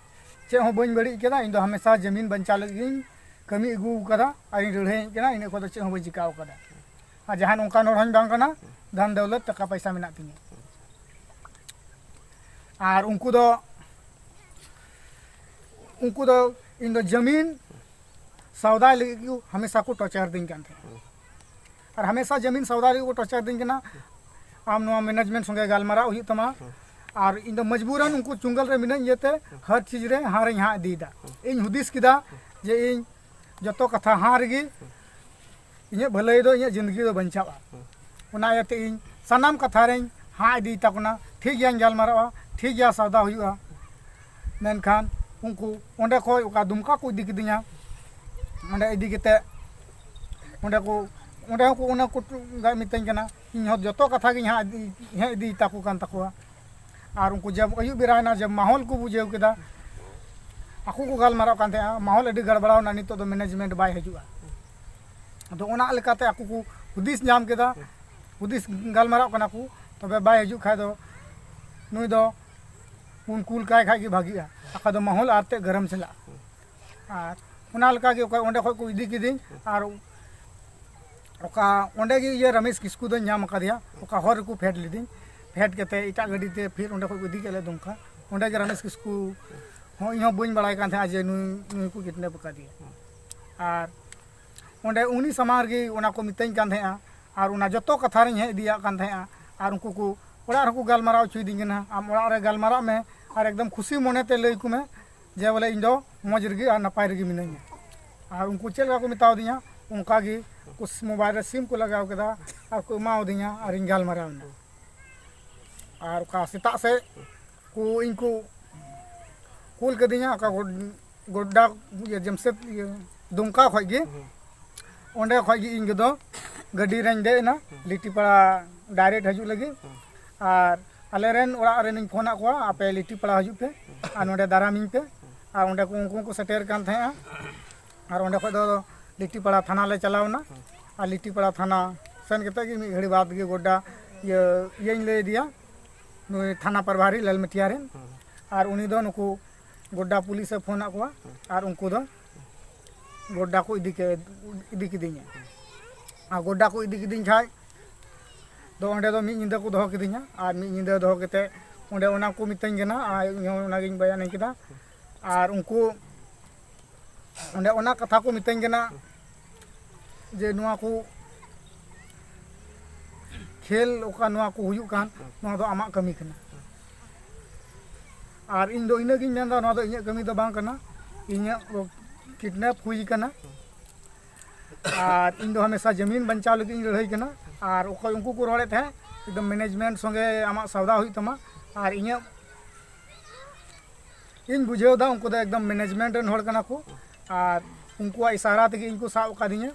ᱪᱮᱫ ᱦᱚᱸ ᱵᱟᱹᱧ ᱵᱟᱹᱲᱤᱡ ᱠᱟᱫᱟ, ᱤᱧ ᱫᱚ ᱦᱟᱢᱮᱥᱟ ᱡᱟᱹᱢᱤᱱ ᱵᱟᱧᱪᱟᱣ ᱞᱟᱹᱜᱤᱫ ᱜᱤᱧ ᱠᱟᱹᱢᱤ ᱟᱹᱜᱩ ᱠᱟᱫᱟ ᱟᱨᱤᱧ ᱞᱟᱹᱲᱦᱟᱹᱭ ᱦᱮᱡ ᱠᱟᱱᱟ, ᱤᱱᱟᱹ ᱠᱷᱚᱡ ᱫᱚ ᱪᱮᱫ ᱦᱚᱸ ᱵᱟᱹᱧ ᱪᱤᱠᱟᱣ ᱠᱟᱫᱟ᱾ ᱟᱨ ᱡᱟᱦᱟᱱ ᱚᱱᱠᱟᱱ ᱦᱚᱲ ᱦᱚᱸᱧ ᱵᱟᱝ ᱠᱟᱱᱟ, ᱫᱷᱚᱱ ᱫᱟᱹᱣᱞᱟᱹᱛ ᱴᱟᱠᱟ ᱯᱚᱭᱥᱟ ᱢᱮᱱᱟᱜ ᱛᱤᱧᱟᱹ᱾ ᱟᱨ ᱩᱱᱠᱩ ᱫᱚ, ᱩᱱᱠᱩ ᱫᱚ ᱤᱧ ᱫᱚ ᱡᱟᱹᱢᱤᱱ ᱥᱟᱣᱫᱟᱭ ᱞᱟᱹᱜᱤᱫ ᱠᱚ ᱦᱟᱢᱮᱥᱟ ᱠᱚ ᱴᱚᱨᱪᱟᱨ ᱫᱤᱧ ᱠᱟᱱ ᱛᱟᱦᱮᱸᱫ᱾ ᱟᱨ ᱦᱟᱢᱮᱥᱟ ᱡᱟᱹᱢᱤᱱ ᱥᱟᱣᱫᱟ ᱞᱟᱹᱜᱤᱫ ᱠᱚ ᱴᱚᱨᱪᱟᱨ ᱫᱤᱧ ᱠᱟᱱᱟ, ᱟᱢ ᱱᱚᱣᱟ ᱢᱮᱱᱮᱡᱢᱮᱱᱴ ᱥᱚᱸᱜᱮ ᱜᱟᱞᱢᱟᱨᱟᱣ ᱦᱩᱭᱩᱜ ᱛᱟᱢᱟ᱾ ᱟᱨ ᱤᱧ ᱫᱚ ᱢᱚᱡᱽᱵᱩᱨᱟᱱ ᱩᱱᱠᱩ ᱪᱩᱝᱜᱟᱞ ᱨᱮ ᱢᱤᱱᱟᱹᱧ ᱤᱭᱟᱹᱛᱮ ᱦᱟᱨ ᱪᱤᱡᱽ ᱨᱮ ᱦᱟᱨ ᱤᱧ ᱦᱟᱸᱜ ᱤᱫᱤᱭᱮᱫᱟ᱾ ᱤᱧ ᱦᱩᱫᱤᱥ ᱠᱮᱫᱟ ᱡᱮ ᱤᱧ ᱡᱚᱛᱚ ᱠᱟᱛᱷᱟ ᱦᱟᱸ ᱨᱮᱜᱮ ᱤᱧᱟᱹᱜ ᱵᱷᱟᱹᱞᱟᱹᱭ ᱫᱚ, ᱤᱧᱟᱹᱜ ᱡᱤᱱᱫᱮᱜᱤ ᱫᱚ ᱵᱟᱧᱪᱟᱜᱼᱟ᱾ ᱚᱱᱟ ᱤᱭᱟᱹᱛᱮ ᱤᱧ ᱥᱟᱱᱟᱢ ᱠᱟᱛᱷᱟ ᱨᱮᱧ ᱦᱟᱸ ᱤᱫᱤᱭ ᱛᱟᱠᱚᱱᱟ, ᱴᱷᱤᱠ ᱜᱮᱭᱟᱧ ᱜᱟᱞᱢᱟᱨᱟᱜᱼᱟ, ᱴᱷᱤᱠ ᱜᱮᱭᱟ ᱥᱟᱣᱫᱟ ᱦᱩᱭᱩᱜᱼᱟ᱾ ᱢᱮᱱᱠᱷᱟᱱ ᱩᱱᱠᱩ ᱚᱸᱰᱮ ᱠᱷᱚᱡ ᱚᱠᱟ ᱫᱩᱢᱠᱟ ᱠᱚ ᱤᱫᱤ ᱠᱤᱫᱤᱧᱟ, ᱚᱸᱰᱮ ᱤᱫᱤ ᱠᱟᱛᱮ ᱚᱸᱰᱮ ᱠᱚ, ᱚᱸᱰᱮ ᱦᱚᱸᱠᱚ ᱚᱱᱟ ᱠᱚ ᱢᱤᱛᱟᱹᱧ ᱠᱟᱱᱟ, ᱤᱧ ᱦᱚᱸ ᱡᱚᱛᱚ ᱠᱟᱛᱷᱟ ᱜᱤᱧ ᱦᱟᱸᱜ ᱤᱫᱤ, ᱦᱮᱸ ᱤᱫᱤ ᱛᱟᱠᱚ ᱠᱟᱱ ᱛᱟᱠᱚᱣᱟ᱾ ᱟᱨ ᱩᱱᱠᱩ ᱡᱮ ᱟᱹᱭᱩᱵ ᱵᱮᱲᱟᱭᱮᱱᱟ, ᱡᱮ ᱢᱟᱦᱚᱞ ᱠᱚ ᱵᱩᱡᱷᱟᱹᱣ ᱠᱮᱫᱟ, ᱟᱠᱚ ᱠᱚ ᱜᱟᱞᱢᱟᱨᱟᱜ ᱠᱟᱱ ᱛᱟᱦᱮᱸᱜᱼᱟ, ᱢᱟᱦᱚᱞ ᱟᱹᱰᱤ ᱜᱟᱲᱵᱟᱲᱟᱣᱱᱟ, ᱱᱤᱛᱚᱜ ᱫᱚ ᱢᱮᱱᱮᱡᱢᱮᱱᱴ ᱵᱟᱭ ᱦᱤᱡᱩᱜᱼᱟ᱾ ᱟᱫᱚ ᱚᱱᱟ ᱞᱮᱠᱟᱛᱮ ᱟᱠᱚ ᱠᱚ ᱦᱩᱫᱤᱥ ᱧᱟᱢ ᱠᱮᱫᱟ, ᱦᱩᱫᱤᱥ ᱜᱟᱞᱢᱟᱨᱟᱜ ᱠᱟᱱᱟ ᱠᱚ, ᱛᱚᱵᱮ ᱵᱟᱭ ᱦᱤᱡᱩᱜ ᱠᱷᱟᱡ ᱫᱚ ᱱᱩᱭ ᱫᱚ ᱵᱚᱱ ᱠᱩᱞ ᱠᱟᱭ ᱠᱷᱟᱡ ᱜᱮ ᱵᱷᱟᱜᱤᱜᱼᱟ, ᱵᱟᱠᱷᱟᱡ ᱫᱚ ᱢᱟᱦᱚᱞ ᱟᱨ ᱛᱮᱫ ᱜᱟᱨᱟᱢ ᱪᱟᱞᱟᱜᱼᱟ᱾ ᱟᱨ ᱚᱱᱟ ᱞᱮᱠᱟ ᱜᱮ ᱚᱠᱟ ᱚᱸᱰᱮ ᱠᱷᱚᱡ ᱠᱚ ᱤᱫᱤ ᱠᱤᱫᱤᱧ, ᱟᱨ ᱚᱠᱟ ᱚᱸᱰᱮ ᱜᱮ ᱤᱭᱟᱹ ᱨᱟᱢᱮᱥ ᱠᱤᱥᱠᱩ ᱫᱚᱧ ᱧᱟᱢ ᱟᱠᱟᱫᱮᱭᱟ, ᱚᱠᱟ ᱦᱚᱨ ᱨᱮᱠᱚ ᱯᱷᱮᱰ ᱞᱤᱫᱤᱧ, ᱯᱷᱮᱰ ᱠᱟᱛᱮ ᱮᱴᱟᱜ ᱜᱟᱹᱰᱤ ᱛᱮ ᱯᱷᱤᱨ ᱚᱸᱰᱮ ᱠᱷᱚᱡ ᱠᱚ ᱤᱫᱤ ᱠᱮᱫ ᱞᱮ ᱫᱩᱢᱠᱟ᱾ ᱚᱸᱰᱮ ᱜᱮ ᱨᱟᱢᱮᱥ ᱠᱤᱥᱠᱩ ᱦᱚᱸ, ᱤᱧ ᱦᱚᱸ ᱵᱟᱹᱧ ᱵᱟᱲᱟᱭ ᱠᱟᱱ ᱛᱟᱦᱮᱸᱜᱼᱟ ᱡᱮ ᱱᱩᱭ, ᱱᱩᱭ ᱠᱚ ᱠᱤᱰᱱᱮᱯ ᱟᱠᱟᱫᱮᱭᱟ᱾ ᱟᱨ ᱚᱸᱰᱮ ᱩᱱᱤ ᱥᱟᱢᱟᱝ ᱨᱮᱜᱮ ᱚᱱᱟ ᱠᱚ ᱢᱤᱛᱟᱹᱧ ᱠᱟᱱ ᱛᱟᱦᱮᱸᱜᱼᱟ, ᱟᱨ ᱚᱱᱟ ᱡᱚᱛᱚ ᱠᱟᱛᱷᱟ ᱨᱤᱧ ᱦᱮᱡ ᱤᱫᱤᱭᱟᱜ ᱠᱟᱱ ᱛᱟᱦᱮᱸᱜᱼᱟ, ᱟᱨ ᱩᱱᱠᱩ ᱠᱚ ᱚᱲᱟᱜ ᱨᱮᱠᱚ ᱜᱟᱞᱢᱟᱨᱟᱣ ᱦᱚᱪᱚᱭᱮᱫᱤᱧ ᱠᱟᱱᱟ, ᱟᱢ ᱚᱲᱟᱜ ᱨᱮ ᱜᱟᱞᱢᱟᱨᱟᱜ ᱢᱮ ᱟᱨ ᱮᱠᱫᱚᱢ ᱠᱷᱩᱥᱤ ᱢᱚᱱᱮᱛᱮ ᱞᱟᱹᱭ ᱟᱠᱚ ᱢᱮ ᱡᱮ ᱵᱚᱞᱮ ᱤᱧ ᱫᱚ ᱢᱚᱡᱽ ᱨᱮᱜᱮ ᱟᱨ ᱱᱟᱯᱟᱭ ᱨᱮᱜᱮ ᱢᱤᱱᱟᱹᱧᱟ᱾ ᱟᱨ ᱩᱱᱠᱩ ᱪᱮᱫ ᱞᱮᱠᱟ ᱠᱚ ᱢᱮᱛᱟᱣᱫᱤᱧᱟ, ᱚᱱᱠᱟ ᱜᱮ ᱠᱚ ᱢᱳᱵᱟᱭᱤᱞ ᱨᱮ ᱥᱤᱢ ᱠᱚ ᱞᱟᱜᱟᱣ ᱠᱮᱫᱟ ᱟᱨ ᱠᱚ ᱮᱢᱟᱣᱫᱤᱧᱟ ᱟᱨᱤᱧ ᱜᱟᱞᱢᱟᱨᱟᱣ ᱮᱱᱟ᱾ ᱟᱨ ᱚᱠᱟ ᱥᱮᱛᱟᱜ ᱥᱮᱫ ᱠᱚ ᱤᱧ ᱠᱚ ᱠᱩᱞ ᱠᱟᱹᱫᱤᱧᱟ ᱚᱠᱟ ᱜᱚᱰ-, ᱜᱚᱰᱰᱟ, ᱤᱭᱟᱹ, ᱡᱟᱢᱥᱮᱫ, ᱤᱭᱟᱹ, ᱫᱩᱢᱠᱟ ᱠᱷᱚᱡ ᱜᱮ᱾ ᱦᱩᱸ᱾ ᱚᱸᱰᱮ ᱠᱷᱚᱡ ᱜᱮ ᱤᱧ ᱫᱚ ᱜᱟᱹᱰᱤ ᱨᱮᱧ ᱫᱮᱡ ᱮᱱᱟ, ᱦᱩᱸ᱾ ᱞᱤᱴᱤᱯᱟᱲᱟ ᱰᱟᱭᱨᱮᱠᱴ ᱦᱤᱡᱩᱜ ᱞᱟᱹᱜᱤᱫ᱾ ᱦᱩᱸ᱾ ᱟᱨ ᱟᱞᱮ ᱨᱮᱱ ᱚᱲᱟᱜ ᱨᱮᱱᱤᱧ ᱯᱷᱳᱱ ᱟᱫ ᱠᱚᱣᱟ, "ᱟᱯᱮ ᱞᱤᱴᱤᱯᱟᱲᱟ ᱦᱤᱡᱩᱜ ᱯᱮ ᱟᱨ ᱱᱚᱸᱰᱮ ᱫᱟᱨᱟᱢᱤᱧ ᱯᱮ᱾" ᱟᱨ ᱚᱸᱰᱮ ᱠᱚ, ᱩᱱᱠᱩ ᱦᱚᱸᱠᱚ ᱥᱮᱴᱮᱨ ᱠᱟᱱ ᱛᱟᱦᱮᱸᱜᱼᱟ᱾ ᱟᱨ ᱚᱸᱰᱮ ᱠᱷᱚᱡ ᱫᱚ ᱞᱤᱴᱤᱯᱟᱲᱟ ᱛᱷᱟᱱᱟ ᱞᱮ ᱪᱟᱞᱟᱣ ᱮᱱᱟ᱾ ᱦᱩᱸ᱾ ᱟᱨ ᱞᱤᱴᱤᱯᱟᱲᱟ ᱛᱷᱟᱱᱟ ᱥᱮᱱ ᱠᱟᱛᱮ ᱜᱮ ᱢᱤᱫ ᱜᱷᱟᱹᱲᱤ ᱵᱟᱫᱽ ᱜᱮ ᱜᱚᱰᱰᱟ, ᱤᱭᱟᱹ, ᱤᱭᱟᱹᱧ ᱞᱟᱹᱭ ᱟᱫᱮᱭᱟ, ᱱᱩᱭ ᱛᱷᱟᱱᱟ ᱯᱨᱚᱵᱷᱟᱨᱤ ᱞᱟᱞᱢᱟᱴᱤᱭᱟ ᱨᱮᱱ᱾ ᱦᱩᱸ᱾ ᱟᱨ ᱩᱱᱤ ᱫᱚ ᱱᱩᱠᱩ ᱜᱚᱰᱰᱟ ᱯᱩᱞᱤᱥ ᱮ ᱯᱷᱳᱱ ᱟᱫ ᱠᱚᱣᱟ᱾ ᱦᱩᱸ᱾ ᱟᱨ ᱩᱱᱠᱩ ᱫᱚ ᱜᱚᱰᱰᱟ ᱠᱚ ᱤᱫᱤ ᱠᱮ-, ᱤᱫᱤ ᱠᱤᱫᱤᱧᱟ᱾ ᱦᱩᱸ᱾ ᱟᱨ ᱜᱚᱰᱰᱟ ᱠᱚ ᱤᱫᱤ ᱠᱤᱫᱤᱧ ᱠᱷᱟᱡ ᱫᱚ ᱚᱸᱰᱮ ᱫᱚ ᱢᱤᱫ ᱧᱤᱫᱟᱹ ᱠᱚ ᱫᱚᱦᱚ ᱠᱤᱫᱤᱧᱟ᱾ ᱟᱨ ᱢᱤᱫ ᱧᱤᱫᱟᱹ ᱫᱚᱦᱚ ᱠᱟᱛᱮ ᱚᱸᱰᱮ ᱚᱱᱟ ᱠᱚ ᱢᱤᱛᱟᱹᱧ ᱠᱟᱱᱟ, ᱟᱨ ᱤᱧ ᱦᱚᱸ ᱚᱱᱟᱜᱤᱧ ᱵᱚᱭᱟᱱᱟᱹᱧ ᱠᱮᱫᱟ᱾ ᱟᱨ ᱩᱱᱠᱩ ᱚᱸᱰᱮ ᱚᱱᱟ ᱠᱟᱛᱷᱟ ᱠᱚ ᱢᱤᱛᱟᱹᱧ ᱠᱟᱱᱟ ᱡᱮ ᱱᱚᱣᱟ ᱠᱚ ᱠᱷᱮᱞ ᱚᱠᱟ ᱱᱚᱣᱟ ᱠᱚ ᱦᱩᱭᱩᱜ ᱠᱟᱱ, ᱱᱚᱣᱟ ᱫᱚ ᱟᱢᱟᱜ ᱠᱟᱹᱢᱤ ᱠᱟᱱᱟ᱾ ᱟᱨ ᱤᱧ ᱫᱚ ᱤᱱᱟᱹᱜ ᱜᱤᱧ ᱢᱮᱱᱫᱟ, ᱱᱚᱣᱟ ᱫᱚ ᱤᱧᱟᱹᱜ ᱠᱟᱹᱢᱤ ᱫᱚ ᱵᱟᱝ ᱠᱟᱱᱟ, ᱤᱧᱟᱹᱜ ᱠᱤᱰᱱᱮᱯ ᱦᱩᱭ ᱠᱟᱱᱟ᱾ ᱟᱨ ᱤᱧ ᱫᱚ ᱦᱟᱢᱮᱥᱟ ᱡᱟᱹᱢᱤᱱ ᱵᱟᱧᱪᱟᱣ ᱞᱟᱹᱜᱤᱫ ᱤᱧ ᱞᱟᱹᱲᱦᱟᱹᱭ ᱠᱟᱱᱟ᱾ ᱟᱨ ᱚᱠᱚᱭ ᱩᱱᱠᱩ ᱠᱚ ᱨᱚᱲᱮᱫ ᱛᱟᱦᱮᱸᱫ, ᱮᱠᱫᱚᱢ ᱢᱮᱱᱮᱡᱽᱢᱮᱱᱴ ᱥᱚᱸᱜᱮ ᱟᱢᱟᱜ ᱥᱟᱣᱫᱟ ᱦᱩᱭᱩᱜ ᱛᱟᱢᱟ᱾ ᱟᱨ ᱤᱧᱟᱹᱜ ᱤᱧ ᱵᱩᱡᱷᱟᱹᱣ ᱮᱫᱟ ᱩᱱᱠᱩ ᱫᱚ ᱮᱠᱫᱚᱢ ᱢᱮᱱᱮᱡᱽᱢᱮᱱᱴ ᱨᱮᱱ ᱦᱚᱲ ᱠᱟᱱᱟ ᱠᱚ, ᱟᱨ ᱩᱱᱠᱩᱣᱟᱜ ᱤᱥᱟᱨᱟ ᱛᱮᱜᱮ ᱤᱧ ᱠᱚ ᱥᱟᱵ ᱟᱠᱟᱫᱤᱧᱟ᱾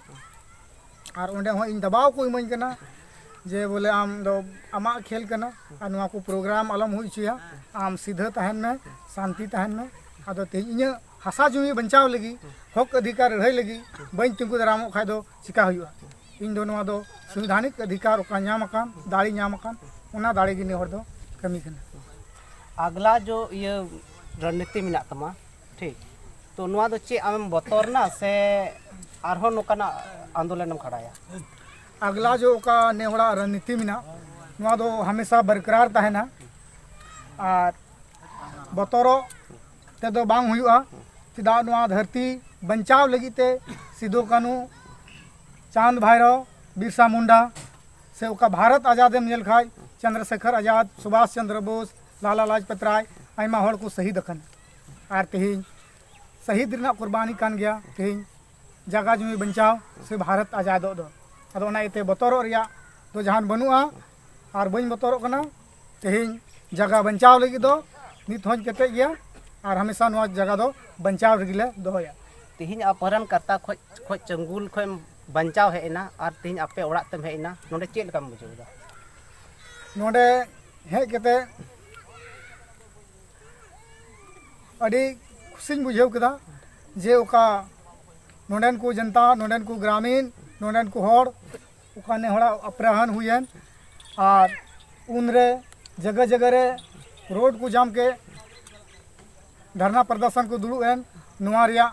ᱟᱨ ᱚᱸᱰᱮ ᱦᱚᱸ ᱤᱧ ᱫᱟᱵᱟᱣ ᱠᱚ ᱤᱢᱟᱹᱧ ᱠᱟᱱᱟ ᱡᱮ ᱵᱚᱞᱮ ᱟᱢ ᱫᱚ ᱟᱢᱟᱜ ᱠᱷᱮᱞ ᱠᱟᱱᱟ ᱟᱨ ᱱᱚᱣᱟ ᱠᱚ ᱯᱨᱳᱜᱨᱟᱢ ᱟᱞᱚᱢ ᱦᱩᱭ ᱦᱚᱪᱚᱭᱟ, ᱟᱢ ᱥᱤᱫᱷᱟᱹ ᱛᱟᱦᱮᱱ ᱢᱮ, ᱥᱟᱱᱛᱤ ᱛᱟᱦᱮᱱ ᱢᱮ᱾ ᱟᱫᱚ ᱛᱮᱦᱮᱧ ᱤᱧᱟᱹᱜ ᱦᱟᱥᱟ ᱡᱩᱢᱤ ᱵᱟᱧᱪᱟᱣ ᱞᱟᱹᱜᱤᱫ, ᱦᱚᱠ ᱚᱫᱷᱤᱠᱟᱨ ᱞᱟᱹᱲᱦᱟᱹᱭ ᱞᱟᱹᱜᱤᱫ ᱵᱟᱹᱧ ᱛᱤᱸᱜᱩ ᱫᱟᱨᱟᱢᱚᱜ ᱠᱷᱟᱡ ᱫᱚ ᱪᱤᱠᱟ ᱦᱩᱭᱩᱜᱼᱟ? ᱤᱧ ᱫᱚ ᱱᱚᱣᱟ ᱫᱚ ᱥᱚᱝᱵᱤᱫᱷᱟᱱᱤᱠ ᱚᱫᱷᱤᱠᱟᱨ ᱚᱠᱟ ᱧᱟᱢ ᱟᱠᱟᱱ, ᱫᱟᱲᱮ ᱧᱟᱢ ᱟᱠᱟᱱ, ᱚᱱᱟ ᱫᱟᱲᱮ ᱜᱮ ᱱᱮ ᱦᱚᱲ ᱫᱚ ᱠᱟᱹᱢᱤ ᱠᱟᱱᱟ᱾ ᱟᱜᱽᱞᱟ ᱡᱚ ᱤᱭᱟᱹ ᱨᱚᱱᱱᱤᱛᱤ ᱢᱮᱱᱟᱜ ᱛᱟᱢᱟ, ᱴᱷᱤᱠ, ᱛᱚ ᱱᱚᱣᱟ ᱫᱚ ᱪᱮᱫ ᱟᱢᱮᱢ ᱵᱚᱛᱚᱨ ᱮᱱᱟ ᱥᱮ ᱟᱨᱦᱚᱸ ᱱᱚᱝᱠᱟᱱᱟᱜ ᱟᱱᱫᱳᱞᱚᱱᱮᱢ ᱠᱷᱟᱲᱟᱭᱟ? ᱟᱜᱽᱞᱟ ᱡᱚ ᱚᱠᱟ ᱱᱮ ᱦᱚᱲᱟᱜ ᱨᱚᱱᱱᱤᱛᱤ ᱢᱮᱱᱟᱜ, ᱱᱚᱣᱟ ᱫᱚ ᱦᱟᱢᱮᱥᱟ ᱵᱚᱨᱠᱨᱟᱨ ᱛᱟᱦᱮᱱᱟ᱾ ᱟᱨ ᱵᱚᱛᱚᱨᱚᱜ ᱛᱮᱫᱚ ᱵᱟᱝ ᱦᱩᱭᱩᱜᱼᱟ᱾ ᱪᱮᱫᱟᱜ ᱱᱚᱣᱟ ᱫᱷᱟᱹᱨᱛᱤ ᱵᱟᱧᱪᱟᱣ ᱞᱟᱹᱜᱤᱫ ᱛᱮ ᱥᱤᱫᱩ ᱠᱟᱹᱱᱦᱩ, ᱪᱟᱸᱫᱽ ᱵᱷᱟᱭᱨᱳ, ᱵᱤᱨᱥᱟ ᱢᱩᱱᱰᱟ, ᱥᱮ ᱚᱠᱟ ᱵᱷᱟᱨᱚᱛ ᱟᱡᱟᱫᱮᱢ ᱧᱮᱞ ᱠᱷᱟᱡ ᱪᱚᱱᱫᱨᱚᱥᱮᱠᱷᱚᱨ ᱟᱡᱟᱫ, ᱥᱩᱵᱷᱟᱥ ᱪᱚᱱᱫᱨᱚ ᱵᱳᱥ, ᱞᱟᱞᱟ ᱞᱟᱡᱽᱯᱚᱛ ᱨᱟᱭ, ᱟᱭᱢᱟ ᱦᱚᱲ ᱠᱚ ᱥᱟᱹᱦᱤᱫ ᱟᱠᱟᱱᱟ᱾ ᱟᱨ ᱛᱮᱦᱮᱧ ᱥᱟᱹᱦᱤᱫ ᱨᱮᱱᱟᱜ ᱠᱩᱨᱵᱟᱱᱤ ᱠᱟᱱ ᱜᱮᱭᱟ ᱛᱮᱦᱮᱧ ᱡᱟᱭᱜᱟ ᱡᱩᱢᱤ ᱵᱟᱧᱪᱟᱣ ᱥᱮ ᱵᱷᱟᱨᱚᱛ ᱟᱡᱟᱫᱚᱜ ᱫᱚ᱾ ᱟᱫᱚ ᱚᱱᱟ ᱤᱭᱟᱹᱛᱮ ᱵᱚᱛᱚᱨᱚᱜ ᱨᱮᱭᱟᱜ ᱫᱚ ᱡᱟᱦᱟᱱ ᱵᱟᱹᱱᱩᱜᱼᱟ ᱟᱨ ᱵᱟᱹᱧ ᱵᱚᱛᱚᱨᱚᱜ ᱠᱟᱱᱟ᱾ ᱛᱮᱦᱮᱧ ᱡᱟᱭᱜᱟ ᱵᱟᱧᱪᱟᱣ ᱞᱟᱹᱜᱤᱫ ᱫᱚ ᱱᱤᱛ ᱦᱚᱸᱧ ᱠᱮᱴᱮᱡ ᱜᱮᱭᱟ ᱟᱨ ᱦᱟᱢᱮᱥᱟ ᱱᱚᱣᱟ ᱡᱟᱭᱜᱟ ᱫᱚ ᱵᱟᱧᱪᱟᱣ ᱨᱮᱜᱮ ᱞᱮ ᱫᱚᱦᱚᱭᱟ᱾ ᱛᱮᱦᱮᱧ ᱟᱯᱦᱚᱨᱚᱱ ᱠᱟᱨᱛᱟ ᱠᱷᱚᱡ, ᱠᱷᱚᱡ ᱪᱟᱸᱜᱩᱞ ᱠᱷᱚᱡ ᱮᱢ ᱵᱟᱧᱪᱟᱣ ᱦᱮᱡ ᱮᱱᱟ ᱟᱨ ᱛᱮᱦᱮᱧ ᱟᱯᱮ ᱚᱲᱟᱜ ᱛᱮᱢ ᱦᱮᱡ ᱮᱱᱟ, ᱱᱚᱰᱮ ᱪᱮᱫ ᱞᱮᱠᱟᱢ ᱵᱩᱡᱷᱟᱹᱣ ᱮᱫᱟ? ᱱᱚᱰᱮ ᱦᱮᱡ ᱠᱟᱛᱮ ᱟᱹᱰᱤ ᱠᱩᱥᱤᱧ ᱵᱩᱡᱷᱟᱹᱣ ᱠᱮᱫᱟ ᱡᱮ ᱚᱠᱟ ᱱᱚᱰᱮᱱ ᱠᱚ ᱡᱚᱱᱛᱟ, ᱱᱚᱰᱮᱱ ᱠᱚ ᱜᱨᱟᱢᱤᱱ, ᱱᱚᱰᱮᱱ ᱠᱚ ᱦᱚᱲ, ᱚᱠᱟ ᱱᱮ ᱦᱚᱲᱟᱜ ᱚᱯᱨᱟᱦᱟᱱ ᱦᱩᱭᱮᱱ ᱟᱨ ᱩᱱᱨᱮ ᱡᱟᱭᱜᱟ ᱡᱟᱭᱜᱟ ᱨᱮ ᱨᱳᱰ ᱠᱚ ᱡᱟᱢ ᱠᱮᱫ, ᱫᱷᱟᱨᱱᱟ ᱯᱨᱚᱫᱚᱨᱥᱚᱱ ᱠᱚ ᱫᱩᱲᱩᱵ ᱮᱱ, ᱱᱚᱣᱟ ᱨᱮᱭᱟᱜ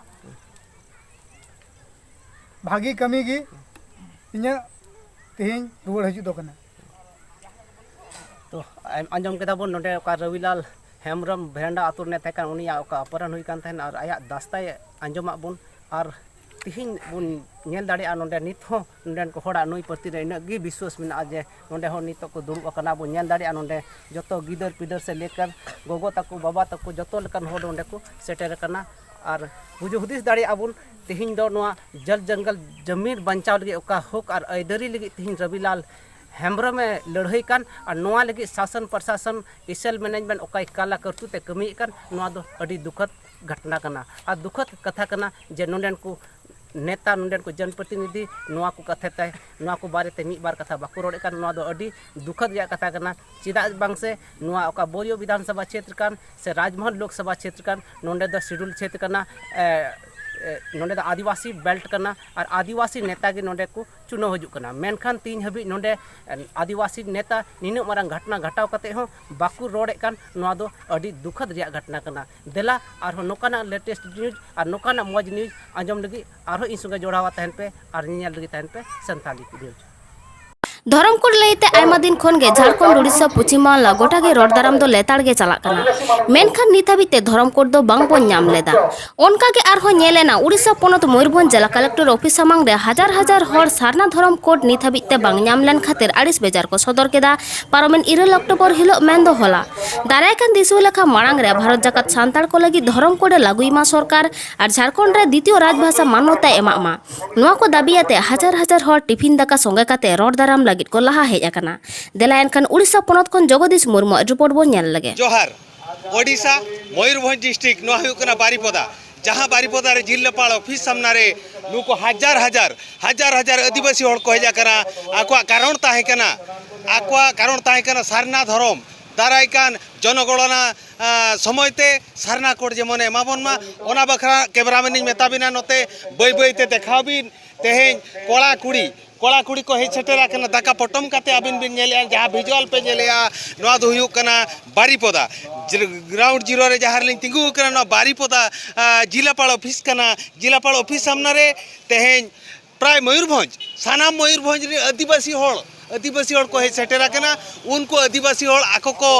ᱵᱷᱟᱹᱜᱤ ᱠᱟᱹᱢᱤ ᱜᱮ ᱤᱧᱟᱹᱜ ᱛᱮᱦᱮᱧ ᱨᱩᱣᱟᱹᱲ ᱦᱤᱡᱩᱜ ᱫᱚ ᱠᱟᱱᱟ᱾ ᱛᱚ, ᱟᱸᱡᱚᱢ ᱠᱮᱫᱟ ᱵᱚᱱ ᱱᱚᱰᱮ ᱚᱠᱟ ᱨᱚᱵᱤᱞᱟᱞ ᱦᱮᱢᱵᱨᱚᱢ ᱵᱷᱮᱨᱮᱱᱰᱟ ᱟᱛᱳ ᱨᱤᱱᱤᱡ ᱛᱟᱦᱮᱸ ᱠᱟᱱ, ᱩᱱᱤᱭᱟᱜ ᱚᱠᱟ ᱚᱯᱦᱚᱨᱚᱱ ᱦᱩᱭ ᱠᱟᱱ ᱛᱟᱦᱮᱱ ᱟᱨ ᱟᱭᱟᱜ ᱫᱟᱥᱛᱟᱭ ᱟᱸᱡᱚᱢᱟᱜ ᱵᱚᱱ, ᱟᱨ ᱛᱤᱦᱤᱧ ᱵᱚᱱ ᱧᱮᱞ ᱫᱟᱲᱮᱭᱟᱜᱼᱟ ᱱᱚᱰᱮ ᱱᱤᱛ ᱦᱚᱸ ᱱᱚᱰᱮᱱ ᱠᱚ ᱦᱚᱲᱟᱜ ᱱᱩᱭ ᱯᱨᱚᱛᱤ ᱨᱮ ᱤᱱᱟᱹᱜ ᱜᱮ ᱵᱤᱥᱣᱟᱥ ᱢᱮᱱᱟᱜᱼᱟ ᱡᱮ ᱱᱚᱰᱮ ᱦᱚᱸ ᱱᱤᱛᱚᱜ ᱠᱚ ᱫᱩᱲᱩᱵ ᱟᱠᱟᱱᱟ᱾ ᱵᱚᱱ ᱧᱮᱞ ᱫᱟᱲᱮᱭᱟᱜᱼᱟ ᱱᱚᱰᱮ ᱡᱚᱛᱚ ᱜᱤᱫᱟᱹᱨ ᱯᱤᱫᱟᱹᱨ ᱥᱮ ᱞᱮᱠᱟᱱ ᱜᱚᱜᱚ ᱛᱟᱠᱚ, ᱵᱟᱵᱟ ᱛᱟᱠᱚ, ᱡᱚᱛᱚ ᱞᱮᱠᱟᱱ ᱦᱚᱲ ᱱᱚᱰᱮ ᱠᱚ ᱥᱮᱴᱮᱨ ᱟᱠᱟᱱᱟ᱾ ᱟᱨ ᱵᱩᱡᱷᱟᱹᱣ ᱦᱩᱫᱤᱥ ᱫᱟᱲᱮᱭᱟᱜᱼᱟ ᱵᱚᱱ ᱛᱤᱦᱤᱧ ᱫᱚ ᱱᱚᱣᱟ ᱡᱚᱞ ᱡᱚᱝᱜᱚᱞ ᱡᱟᱢᱤᱱ ᱵᱟᱧᱪᱟᱣ ᱞᱟᱹᱜᱤᱫ ᱚᱠᱟ ᱦᱚᱠ ᱟᱨ ᱟᱹᱭᱫᱟᱹᱨᱤ ᱞᱟᱹᱜᱤᱫ ᱛᱤᱦᱤᱧ ᱨᱚᱵᱤᱞᱟᱞ ᱦᱮᱢᱵᱨᱚᱢᱮ ᱞᱟᱹᱲᱦᱟᱹᱭ ᱠᱟᱱ, ᱟᱨ ᱱᱚᱣᱟ ᱞᱟᱹᱜᱤᱫ ᱥᱟᱥᱚᱱ ᱯᱨᱚᱥᱟᱥᱚᱱ, ᱤᱥᱮᱞ ᱢᱮᱱᱮᱡᱢᱮᱱᱴ ᱚᱠᱟᱭ ᱠᱟᱞᱟ ᱠᱟᱹᱨᱛᱩᱛᱮ ᱠᱟᱹᱢᱤᱭᱮᱫ ᱠᱟᱱ, ᱱᱚᱣᱟ ᱫᱚ ᱟᱹᱰᱤ ᱫᱩᱠᱷᱚᱫ ᱜᱷᱚᱴᱱᱟ ᱠᱟᱱᱟ᱾ ᱟᱨ ᱫᱩᱠᱷᱚᱫ ᱠᱟᱛᱷᱟ ᱠᱟᱱᱟ ᱡᱮ ᱱᱚᱰᱮᱱ ᱠᱚ ᱱᱮᱛᱟ, ᱱᱚᱰᱮᱱ ᱠᱚ ᱡᱚᱱᱯᱨᱚᱛᱤᱱᱤᱫᱷᱤ ᱱᱚᱣᱟ ᱠᱚ ᱠᱟᱛᱷᱟ ᱛᱮ, ᱱᱚᱣᱟ ᱠᱚ ᱵᱟᱨᱮᱛᱮ ᱢᱤᱫ ᱵᱟᱨ ᱠᱟᱛᱷᱟ ᱵᱟᱠᱚ ᱨᱚᱲᱮᱫ ᱠᱟᱱ, ᱱᱚᱣᱟ ᱫᱚ ᱟᱹᱰᱤ ᱫᱩᱠᱷᱚᱫ ᱨᱮᱭᱟᱜ ᱠᱟᱛᱷᱟ ᱠᱟᱱᱟ᱾ ᱪᱮᱫᱟᱜ ᱵᱟᱝ ᱥᱮ ᱱᱚᱣᱟ ᱚᱠᱟ ᱵᱳᱨᱤᱭᱳ ᱵᱤᱫᱷᱟᱱ ᱥᱚᱵᱷᱟ ᱪᱷᱮᱛᱨᱚ ᱠᱟᱱ ᱥᱮ ᱨᱟᱡᱽᱢᱚᱦᱚᱞ ᱞᱳᱠ ᱥᱚᱵᱷᱟ ᱪᱷᱮᱛᱨᱚ ᱠᱟᱱ, ᱱᱚᱰᱮ ᱫᱚ ᱥᱤᱰᱩᱞ ᱪᱷᱮᱛᱨᱚ ᱠᱟᱱᱟ, ᱮ, ᱮ, ᱱᱚᱰᱮ ᱫᱚ ᱟᱹᱫᱤᱵᱟᱹᱥᱤ ᱵᱮᱞᱴ ᱠᱟᱱᱟ ᱟᱨ ᱟᱹᱫᱤᱵᱟᱹᱥᱤ ᱱᱮᱛᱟ ᱜᱮ ᱱᱚᱰᱮ ᱠᱚ ᱪᱩᱱᱟᱹᱣ ᱦᱤᱡᱩᱜ ᱠᱟᱱᱟ᱾ ᱢᱮᱱᱠᱷᱟᱱ ᱛᱤᱦᱤᱧ ᱦᱟᱹᱵᱤᱡ ᱱᱚᱰᱮ, ᱮ, ᱟᱹᱫᱤᱵᱟᱹᱥᱤ ᱱᱮᱛᱟ ᱱᱤᱱᱟᱹᱜ ᱢᱟᱨᱟᱝ ᱜᱷᱚᱴᱱᱟ ᱜᱷᱚᱴᱟᱣ ᱠᱟᱛᱮ ᱦᱚᱸ ᱵᱟᱠᱚ ᱨᱚᱲᱮᱫ ᱠᱟᱱ, ᱱᱚᱣᱟ ᱫᱚ ᱟᱹᱰᱤ ᱫᱩᱠᱷᱚᱫ ᱨᱮᱭᱟᱜ ᱜᱷᱚᱴᱱᱟ ᱠᱟᱱᱟ᱾ ᱫᱮᱞᱟ ᱟᱨᱦᱚᱸ ᱱᱚᱝᱠᱟᱱᱟᱜ ᱞᱮᱴᱮᱥᱴ ᱱᱤᱭᱩᱡᱽ ᱟᱨ ᱱᱚᱝᱠᱟᱱᱟᱜ ᱢᱚᱡᱽ ᱱᱤᱭᱩᱡᱽ ᱟᱸᱡᱚᱢ ᱞᱟᱹᱜᱤᱫ ᱟᱨᱦᱚᱸ ᱤᱧ ᱥᱚᱸᱜᱮ ᱡᱚᱲᱟᱣ ᱛᱟᱦᱮᱱ ᱯᱮ ᱟᱨ ᱧᱮᱧᱮᱞ ᱞᱟᱹᱜᱤᱫ ᱛᱟᱦᱮᱱ ᱯᱮ ᱥᱟᱱᱛᱟᱲᱤ ᱱᱤᱭᱩᱡᱽ᱾ ᱫᱷᱚᱨᱚᱢ ᱠᱳᱰ ᱞᱟᱹᱭᱛᱮ ᱟᱭᱢᱟ ᱫᱤᱱ ᱠᱷᱚᱱ ᱜᱮ ᱡᱷᱟᱲᱠᱷᱚᱸᱰ, ᱩᱲᱤᱥᱥᱟ, ᱯᱚᱪᱷᱤᱢ ᱵᱟᱝᱞᱟ ᱜᱚᱴᱟ ᱜᱮ ᱨᱚᱲ ᱫᱟᱨᱟᱢ ᱫᱚ ᱞᱮᱛᱟᱲ ᱜᱮ ᱪᱟᱞᱟᱜ ᱠᱟᱱᱟ᱾ ᱢᱮᱱᱠᱷᱟᱱ ᱱᱤᱛ ᱦᱟᱹᱵᱤᱡ ᱛᱮ ᱫᱷᱚᱨᱚᱢ ᱠᱳᱰ ᱫᱚ ᱵᱟᱝ ᱵᱚᱱ ᱧᱟᱢ ᱞᱮᱫᱟ᱾ ᱚᱱᱠᱟ ᱜᱮ ᱟᱨᱦᱚᱸ ᱧᱮᱞ ᱮᱱᱟ, ᱩᱲᱤᱥᱥᱟ ᱯᱚᱱᱚᱛ ᱢᱚᱭᱩᱨᱵᱷᱚᱸᱡᱽ ᱡᱮᱞᱟ ᱠᱟᱞᱮᱠᱴᱚᱨ ᱚᱯᱷᱤᱥ ᱥᱟᱢᱟᱝ ᱨᱮ ᱦᱟᱡᱟᱨ ᱦᱟᱡᱟᱨ ᱦᱚᱲ ᱥᱟᱨᱱᱟ ᱫᱷᱚᱨᱚᱢ ᱠᱳᱰ ᱱᱤᱛ ᱦᱟᱹᱵᱤᱡ ᱛᱮ ᱵᱟᱝ ᱧᱟᱢ ᱞᱮᱱ ᱠᱷᱟᱹᱛᱤᱨ ᱟᱹᱲᱤᱥ ᱵᱮᱡᱟᱨ ᱠᱚ ᱥᱚᱫᱚᱨ ᱠᱮᱫᱟ᱾ ᱯᱟᱨᱚᱢᱮᱱ ᱤᱨᱟᱹᱞ ᱚᱠᱴᱳᱵᱚᱨ ᱦᱤᱞᱳᱜ ᱢᱮᱱᱫᱚ ᱦᱚᱞᱟ᱾ ᱫᱟᱨᱟᱭ ᱠᱟᱱ ᱫᱤᱥᱩᱣᱟᱹ ᱞᱮᱠᱷᱟ ᱢᱟᱲᱟᱝ ᱨᱮ ᱵᱷᱟᱨᱚᱛ ᱡᱟᱠᱟᱛ ᱥᱟᱱᱛᱟᱲ ᱠᱚ ᱞᱟᱹᱜᱤᱫ ᱫᱷᱚᱨᱚᱢ ᱠᱳᱰ ᱮ ᱞᱟᱹᱜᱩᱭ ᱢᱟ ᱥᱚᱨᱠᱟᱨ ᱟᱨ ᱡᱷᱟᱲᱠᱷᱚᱸᱰ ᱨᱮ ᱫᱤᱛᱤᱭᱚ ᱨᱟᱡᱽᱵᱷᱟᱥᱟ ᱢᱟᱱᱱᱚᱛᱟᱭ ᱮᱢᱟᱜ ᱢᱟ᱾ ᱱᱚᱣᱟ ᱠᱚ ᱫᱟᱹᱵᱤ ᱟᱛᱮ ᱦᱟᱡᱟᱨ ᱦᱟᱡᱟᱨ ᱦᱚᱲ ᱴᱤᱯᱷᱤᱱ ᱫᱟᱠᱟ ᱥᱚᱸᱜᱮ ᱠᱟᱛᱮ ᱨᱚᱲ ᱫᱟᱨᱟᱢ ᱞᱟᱹᱜᱤᱫ ᱠᱚ ᱞᱟᱦᱟ ᱦᱮᱡ ᱟᱠᱟᱱᱟ᱾ ᱫᱮᱞᱟ ᱮᱱᱠᱷᱟᱱ ᱩᱲᱤᱥᱥᱟ ᱯᱚᱱᱚᱛ ᱠᱷᱚᱱ ᱡᱚᱜᱚᱫᱤᱥ ᱢᱩᱨᱢᱩᱣᱟᱜ ᱨᱤᱯᱳᱨᱴ ᱵᱚᱱ ᱧᱮᱞ ᱞᱮᱜᱮ᱾ ᱡᱚᱦᱟᱨ᱾ ᱳᱰᱤᱥᱟ, ᱢᱚᱭᱩᱨᱵᱷᱚᱸᱡᱽ ᱰᱤᱥᱴᱨᱤᱠᱴ, ᱱᱚᱣᱟ ᱦᱩᱭᱩᱜ ᱠᱟᱱᱟ ᱵᱟᱨᱤᱯᱚᱫᱟ, ᱡᱟᱦᱟᱸ ᱵᱟᱨᱤᱯᱚᱫᱟ ᱨᱮ ᱡᱤᱞᱟᱯᱟᱞ ᱚᱯᱷᱤᱥ ᱥᱟᱢᱱᱟ ᱨᱮ ᱱᱩᱠᱩ ᱦᱟᱡᱟᱨ ᱦᱟᱡᱟᱨ, ᱦᱟᱡᱟᱨ ᱦᱟᱡᱟᱨ ᱟᱹᱫᱤᱵᱟᱹᱥᱤ ᱦᱚᱲ ᱠᱚ ᱦᱮᱡ ᱟᱠᱟᱱᱟ᱾ ᱟᱠᱚᱣᱟᱜ ᱠᱟᱨᱚᱱ ᱛᱟᱦᱮᱸ ᱠᱟᱱᱟ, ᱟᱠᱚᱣᱟᱜ ᱠᱟᱨᱚᱱ ᱛᱟᱦᱮᱸ ᱠᱟᱱᱟ ᱥᱟᱨᱱᱟ ᱫᱷᱚᱨᱚᱢ᱾ ᱫᱟᱨᱟᱭ ᱠᱟᱱ ᱡᱚᱱᱚᱜᱚᱬᱚᱱᱟ, ᱟ, ᱥᱚᱢᱚᱭ ᱛᱮ ᱥᱟᱨᱱᱟ ᱠᱳᱰ ᱡᱮᱢᱚᱱᱮ ᱮᱢᱟ ᱵᱚᱱ ᱢᱟ, ᱚᱱᱟ ᱵᱟᱠᱷᱨᱟ ᱠᱮᱢᱮᱨᱟᱢᱮᱱ ᱤᱧ ᱢᱮᱛᱟ ᱵᱤᱱᱟ, ᱱᱚᱛᱮ ᱵᱟᱹᱭ ᱵᱟᱹᱭ ᱛᱮ ᱫᱮᱠᱷᱟᱣ ᱵᱤᱱ᱾ ᱛᱮᱦᱮᱧ ᱠᱚᱲᱟ ᱠᱩᱲᱤ, ᱠᱚᱲᱟ ᱠᱩᱲᱤ ᱠᱚ ᱦᱮᱡ ᱥᱮᱴᱮᱨ ᱟᱠᱟᱱᱟ, ᱫᱟᱠᱟ ᱯᱚᱴᱚᱢ ᱠᱟᱛᱮ ᱟᱹᱵᱤᱱ ᱵᱤᱱ ᱧᱮᱞᱮᱜᱼᱟ, ᱡᱟᱦᱟᱸ ᱵᱷᱤᱡᱩᱣᱟᱞ ᱯᱮ ᱧᱮᱞᱮᱜᱼᱟ, ᱱᱚᱣᱟ ᱫᱚ ᱦᱩᱭᱩᱜ ᱠᱟᱱᱟ ᱵᱟᱨᱤᱯᱚᱫᱟ᱾ ᱡᱤᱨ-, ᱜᱨᱟᱣᱩᱱᱰ ᱡᱤᱨᱳ ᱨᱮ ᱡᱟᱦᱟᱸ ᱨᱮᱞᱤᱧ ᱛᱤᱸᱜᱩ ᱟᱠᱟᱱᱟ, ᱱᱚᱣᱟ ᱵᱟᱨᱤᱯᱚᱫᱟ, ᱟ, ᱡᱤᱞᱟᱯᱟᱲ ᱚᱯᱷᱤᱥ ᱠᱟᱱᱟ᱾ ᱡᱤᱞᱟᱯᱟᱲ ᱚᱯᱷᱤᱥ ᱥᱟᱢᱱᱟ ᱨᱮ ᱛᱮᱦᱮᱧ ᱯᱨᱟᱭ ᱢᱚᱭᱩᱨᱵᱷᱚᱸᱡᱽ, ᱥᱟᱱᱟᱢ ᱢᱚᱭᱩᱨᱵᱷᱚᱸᱡᱽ ᱨᱮᱱ ᱟᱹᱫᱤᱵᱟᱹᱥᱤ ᱦᱚᱲ, ᱟᱹᱫᱤᱵᱟᱹᱥᱤ ᱦᱚᱲ ᱠᱚ ᱦᱮᱡ ᱥᱮᱴᱮᱨ ᱟᱠᱟᱱᱟ᱾ ᱩᱱᱠᱩ ᱟᱹᱫᱤᱵᱟᱹᱥᱤ ᱦᱚᱲ ᱟᱠᱚ ᱠᱚ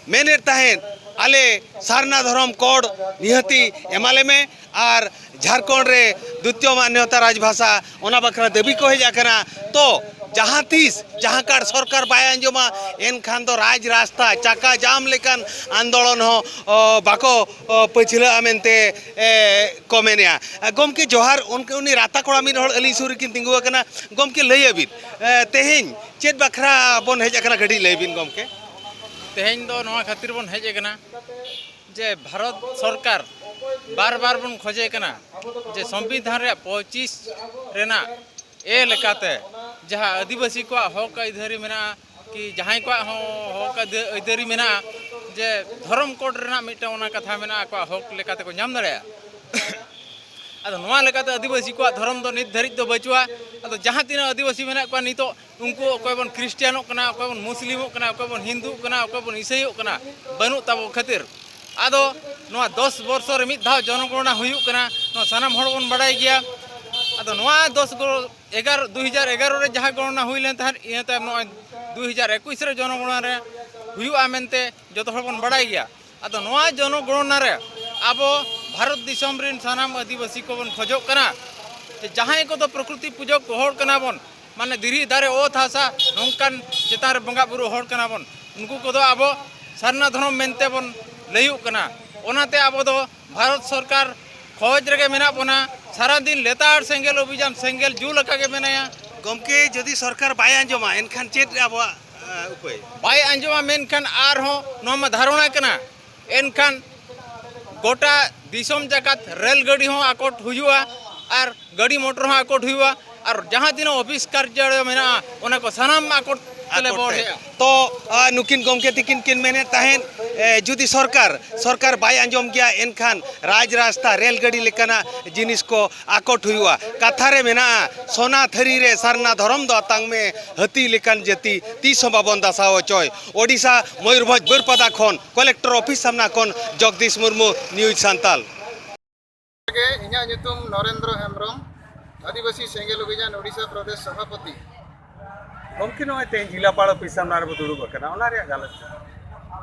ᱢᱮᱱᱮᱫ ᱛᱟᱦᱮᱸᱫ, ᱟᱞᱮ ᱥᱟᱨᱱᱟ ᱫᱷᱚᱨᱚᱢ ᱠᱳᱰ ᱱᱤᱦᱟᱹᱛᱤ ᱮᱢᱟᱞᱮ ᱢᱮ, ᱟᱨ ᱡᱷᱟᱲᱠᱷᱚᱸᱰ ᱨᱮ ᱫᱩᱛᱤᱭᱚ ᱢᱟᱱᱱᱚᱛᱟ ᱨᱟᱡᱽᱵᱷᱟᱥᱟ, ᱚᱱᱟ ᱵᱟᱠᱷᱨᱟ ᱫᱟᱹᱵᱤ ᱠᱚ ᱦᱮᱡ ᱟᱠᱟᱱᱟ᱾ ᱛᱚ ᱡᱟᱦᱟᱸ ᱛᱤᱥ ᱡᱟᱦᱟᱸ ᱠᱟᱨ ᱥᱚᱨᱠᱟᱨ ᱵᱟᱭ ᱟᱸᱡᱚᱢᱟ, ᱮᱱᱠᱷᱟᱱ ᱫᱚ ᱨᱟᱡᱽ ᱨᱟᱥᱛᱟ ᱪᱟᱠᱟ ᱡᱟᱢ ᱞᱮᱠᱟᱱ ᱟᱱᱫᱳᱞᱚᱱ ᱦᱚᱸ, ᱚ, ᱵᱟᱠᱚ, ᱚ, ᱯᱟᱹᱪᱷᱞᱟᱹᱜᱼᱟ ᱢᱮᱱᱛᱮ, ᱮ, ᱠᱚ ᱢᱮᱱᱮᱜᱼᱟ᱾ ᱜᱚᱢᱠᱮ ᱡᱚᱦᱟᱨ, ᱩᱱᱠᱩ, ᱩᱱᱤ ᱨᱟᱛᱟ ᱠᱚᱲᱟ ᱢᱤᱫ ᱦᱚᱲ ᱟᱹᱞᱤᱧ ᱥᱩᱨ ᱨᱮᱠᱤᱱ ᱛᱤᱸᱜᱩ ᱟᱠᱟᱱᱟ᱾ ᱜᱚᱢᱠᱮ ᱞᱟᱹᱭ ᱟᱹᱵᱤᱱ, ᱮ, ᱛᱮᱦᱮᱧ ᱪᱮᱫ ᱵᱟᱠᱷᱨᱟ ᱵᱚᱱ ᱦᱮᱡ ᱟᱠᱟᱱᱟ, ᱠᱟᱹᱴᱤᱡ ᱞᱟᱹᱭ ᱵᱤᱱ ᱜᱚᱢᱠᱮ᱾ ᱛᱮᱦᱮᱧ ᱫᱚ ᱱᱚᱣᱟ ᱠᱷᱟᱹᱛᱤᱨ ᱵᱚᱱ ᱦᱮᱡ ᱟᱠᱟᱱᱟ ᱡᱮ ᱵᱷᱟᱨᱚᱛ ᱥᱚᱨᱠᱟᱨ ᱵᱟᱨ ᱵᱟᱨ ᱵᱚᱱ ᱠᱷᱚᱡᱮ ᱠᱟᱱᱟ ᱡᱮ ᱥᱚᱝᱵᱤᱫᱷᱟᱱ ᱨᱮᱭᱟᱜ ᱯᱚᱸᱪᱤᱥ ᱨᱮᱱᱟᱜ ᱮ ᱞᱮᱠᱟᱛᱮ ᱡᱟᱦᱟᱸ ᱟᱹᱫᱤᱵᱟᱹᱥᱤ ᱠᱚᱣᱟᱜ ᱦᱚᱠ ᱟᱹᱭᱫᱟᱹᱨᱤ ᱢᱮᱱᱟᱜᱼᱟ, ᱠᱤ ᱡᱟᱦᱟᱸᱭ ᱠᱚᱣᱟᱜ ᱦᱚᱸ ᱦᱚᱠ ᱟᱹᱭᱫᱟᱹ-, ᱟᱹᱭᱫᱟᱹᱨᱤ ᱢᱮᱱᱟᱜᱼᱟ, ᱡᱮ ᱫᱷᱚᱨᱚᱢ ᱠᱳᱰ ᱨᱮᱱᱟᱜ ᱢᱤᱫᱴᱟᱝ ᱚᱱᱟ ᱠᱟᱛᱷᱟ ᱢᱮᱱᱟᱜᱼᱟ, ᱟᱠᱚᱣᱟᱜ ᱦᱚᱠ ᱞᱮᱠᱟ ᱛᱮᱠᱚ ᱧᱟᱢ ᱫᱟᱲᱮᱭᱟᱜᱼᱟ᱾ ᱟᱫᱚ ᱱᱚᱣᱟ ᱞᱮᱠᱟᱛᱮ ᱟᱹᱫᱤᱵᱟᱹᱥᱤ ᱠᱚᱣᱟᱜ ᱫᱷᱚᱨᱚᱢ ᱫᱚ ᱱᱤᱛ ᱫᱷᱟᱹᱨᱤᱡ ᱫᱚ ᱵᱟᱹᱪᱩᱜᱼᱟ᱾ ᱟᱫᱚ ᱡᱟᱦᱟᱸ ᱛᱤᱱᱟᱹᱜ ᱟᱹᱫᱤᱵᱟᱹᱥᱤ ᱢᱮᱱᱟᱜ ᱠᱚᱣᱟ ᱱᱤᱛᱚᱜ, ᱩᱱᱠᱩ ᱚᱠᱚᱭ ᱵᱚᱱ ᱠᱷᱨᱤᱥᱴᱤᱭᱟᱱᱚᱜ ᱠᱟᱱᱟ, ᱚᱠᱚᱭ ᱵᱚᱱ ᱢᱩᱥᱞᱤᱢᱚᱜ ᱠᱟᱱᱟ, ᱚᱠᱚᱭ ᱵᱚᱱ ᱤᱥᱟᱹᱭᱚᱜ ᱠᱟᱱᱟ, ᱵᱟᱹᱱᱩᱜ ᱛᱟᱵᱚ ᱠᱷᱟᱹᱛᱤᱨ᱾ ᱟᱫᱚ ᱱᱚᱣᱟ ᱫᱚᱥ ᱵᱚᱨᱥᱚ ᱨᱮ ᱢᱤᱫ ᱫᱷᱟᱣ ᱡᱚᱱᱚᱜᱚᱬᱚᱱᱟ ᱦᱩᱭᱩᱜ ᱠᱟᱱᱟ, ᱱᱚᱣᱟ ᱥᱟᱱᱟᱢ ᱦᱚᱲ ᱵᱚᱱ ᱵᱟᱲᱟᱭ ᱜᱮᱭᱟ᱾ ᱟᱫᱚ ᱱᱚᱣᱟ ᱫᱚᱥ ᱜᱚ-, ᱮᱜᱟᱨᱚ ᱫᱩ ᱦᱟᱡᱟᱨ ᱮᱜᱟᱨᱚ ᱨᱮ ᱡᱟᱦᱟᱸ ᱜᱚᱬᱚᱱᱟ ᱦᱩᱭ ᱞᱮᱱ ᱛᱟᱦᱮᱸᱫ, ᱤᱱᱟᱹ ᱛᱟᱭᱚᱢ ᱱᱚᱜᱼᱚᱭ ᱫᱩ ᱦᱟᱡᱟᱨ ᱮᱠᱩᱥ ᱨᱮ ᱡᱚᱱᱚᱜᱚᱬᱚᱱᱟ ᱨᱮ ᱦᱩᱭᱩᱜᱼᱟ ᱢᱮᱱᱛᱮ ᱡᱚᱛᱚ ᱦᱚᱲ ᱵᱚᱱ ᱵᱟᱲᱟᱭ ᱜᱮᱭᱟ᱾ ᱟᱫᱚ ᱱᱚᱣᱟ ᱡᱚᱱᱚᱜᱚᱬᱚᱱᱟ ᱨᱮ ᱟᱵᱚ ᱵᱷᱟᱨᱚᱛ ᱫᱤᱥᱚᱢ ᱨᱮᱱ ᱥᱟᱱᱟᱢ ᱟᱹᱫᱤᱵᱟᱹᱥᱤ ᱠᱚᱵᱚᱱ ᱠᱷᱚᱡᱚᱜ ᱠᱟᱱᱟ ᱡᱮ ᱡᱟᱦᱟᱸᱭ ᱠᱚᱫᱚ ᱯᱨᱚᱠᱨᱤᱛᱤ ᱯᱩᱡᱟᱹ ᱠᱚ ᱦᱚᱲ ᱠᱟᱱᱟ ᱵᱚᱱ, ᱢᱟᱱᱮ ᱫᱷᱤᱨᱤ ᱫᱟᱨᱮ ᱚᱛ ᱦᱟᱥᱟ ᱱᱚᱝᱠᱟᱱ ᱪᱮᱛᱟᱱ ᱨᱮ ᱵᱚᱸᱜᱟ ᱵᱩᱨᱩ ᱦᱚᱲ ᱠᱟᱱᱟ ᱵᱚᱱ, ᱩᱱᱠᱩ ᱠᱚᱫᱚ ᱟᱵᱚ ᱥᱟᱨᱱᱟ ᱫᱷᱚᱨᱚᱢ ᱢᱮᱱᱛᱮ ᱵᱚᱱ ᱞᱟᱹᱭᱩᱜ ᱠᱟᱱᱟ᱾ ᱚᱱᱟᱛᱮ ᱟᱵᱚ ᱫᱚ ᱵᱷᱟᱨᱚᱛ ᱥᱚᱨᱠᱟᱨ ᱠᱷᱚᱡᱽ ᱨᱮᱜᱮ ᱢᱮᱱᱟᱜ ᱵᱚᱱᱟ, ᱥᱟᱨᱟᱫᱤᱱ ᱞᱮᱛᱟᱲ ᱥᱮᱸᱜᱮᱞ ᱚᱵᱷᱤᱡᱟᱱ ᱥᱮᱸᱜᱮᱞ ᱡᱩᱞ ᱟᱠᱟ ᱜᱮ ᱢᱮᱱᱟᱭᱟ᱾ ᱜᱚᱢᱠᱮ, ᱡᱩᱫᱤ ᱥᱚᱨᱠᱟᱨ ᱵᱟᱭ ᱟᱸᱡᱚᱢᱟ, ᱮᱱᱠᱷᱟᱱ ᱪᱮᱫ ᱟᱵᱚᱣᱟᱜ, ᱮ, ᱩᱯᱟᱹᱭ? ᱵᱟᱭ ᱟᱸᱡᱚᱢᱟ, ᱢᱮᱱᱠᱷᱟᱱ ᱟᱨᱦᱚᱸ ᱱᱚᱣᱟ ᱢᱟ ᱫᱷᱟᱨᱚᱱᱟ ᱠᱟᱱᱟ, ᱮᱱᱠᱷᱟᱱ ᱜᱚᱴᱟ ᱫᱤᱥᱚᱢ ᱡᱟᱠᱟᱛ ᱨᱮᱞ ᱜᱟᱹᱰᱤ ᱦᱚᱸ ᱟᱠᱚᱴ ᱦᱩᱭᱩᱜᱼᱟ ᱟᱨ ᱜᱟᱹᱰᱤ ᱢᱚᱴᱚᱨ ᱦᱚᱸ ᱟᱠᱚᱴ ᱦᱩᱭᱩᱜᱼᱟ ᱟᱨ ᱡᱟᱦᱟᱸ ᱛᱤᱱᱟᱹᱜ ᱚᱯᱷᱤᱥ ᱠᱟᱨᱡᱟᱞᱚᱭ ᱢᱮᱱᱟᱜᱼᱟ, ᱚᱱᱟ ᱠᱚ ᱥᱟᱱᱟᱢ ᱟᱠᱚᱴ ᱛᱮᱞᱮ ᱟᱠᱚᱴ ᱛᱮ᱾ ᱵᱚᱲᱦᱮᱜᱼᱟ᱾ ᱛᱚ, ᱟ, ᱱᱩᱠᱤᱱ ᱜᱚᱢᱠᱮ ᱛᱤᱠᱤᱱ ᱠᱤᱱ ᱢᱮᱱᱮᱫ ᱛᱟᱦᱮᱸᱫ, ᱮ, ᱡᱩᱫᱤ ᱥᱚᱨᱠᱟᱨ, ᱥᱚᱨᱠᱟᱨ ᱵᱟᱭ ᱟᱸᱡᱚᱢ ᱜᱮᱭᱟ, ᱮᱱᱠᱷᱟᱱ ᱨᱟᱡᱽ ᱨᱟᱥᱛᱟ, ᱨᱮᱞ ᱜᱟᱹᱰᱤ ᱞᱮᱠᱟᱱᱟᱜ ᱡᱤᱱᱤᱥ ᱠᱚ ᱟᱠᱚᱴ ᱦᱩᱭᱩᱜᱼᱟ᱾ ᱠᱟᱛᱷᱟ ᱨᱮ ᱢᱮᱱᱟᱜᱼᱟ, "ᱥᱚᱱᱟ ᱛᱷᱟᱹᱨᱤ ᱨᱮ ᱥᱟᱨᱱᱟ ᱫᱷᱚᱨᱚᱢ ᱫᱚ ᱟᱛᱟᱝ ᱢᱮ, ᱦᱟᱹᱛᱤ ᱞᱮᱠᱟᱱ ᱡᱟᱹᱛᱤ ᱛᱤᱥ ᱦᱚᱸ ᱵᱟᱵᱚᱱ ᱫᱟᱥᱟᱣ ᱦᱚᱪᱚᱭ᱾" ᱳᱰᱤᱥᱟ, ᱢᱚᱭᱩᱨᱵᱷᱚᱸᱡᱽ ᱵᱟᱹᱨᱯᱟᱫᱟ ᱠᱷᱚᱱ ᱠᱚᱞᱮᱠᱴᱚᱨ ᱚᱯᱷᱤᱥ ᱥᱟᱢᱱᱟ ᱠᱷᱚᱱ ᱡᱚᱜᱽᱫᱤᱥ ᱢᱩᱨᱢᱩ, ᱱᱤᱭᱩᱡᱽ ᱥᱟᱱᱛᱟᱞ᱾ ᱜᱮ, ᱤᱧᱟᱹᱜ ᱧᱩᱛᱩᱢ ᱱᱚᱨᱮᱱᱫᱨᱚ ᱦᱮᱢᱵᱨᱚᱢ, ᱟᱹᱫᱤᱵᱟᱹᱥᱤ ᱥᱮᱸᱜᱮᱞ ᱚᱵᱷᱤᱡᱟᱱ ᱳᱰᱤᱥᱟ ᱯᱨᱚᱫᱮᱥ ᱥᱚᱵᱷᱟᱯᱚᱛᱤ᱾ ᱜᱚᱢᱠᱮ, ᱱᱚᱜᱼᱚᱭ ᱛᱮᱦᱮᱧ ᱡᱤᱞᱟᱯᱟᱲ ᱚᱯᱷᱤᱥ ᱥᱟᱢᱱᱟ ᱨᱮᱵᱚ ᱫᱩᱲᱩᱵ ᱟᱠᱟᱱᱟ, ᱚᱱᱟ ᱨᱮᱭᱟᱜ ᱜᱟᱞᱚᱪ ᱪᱮᱫ?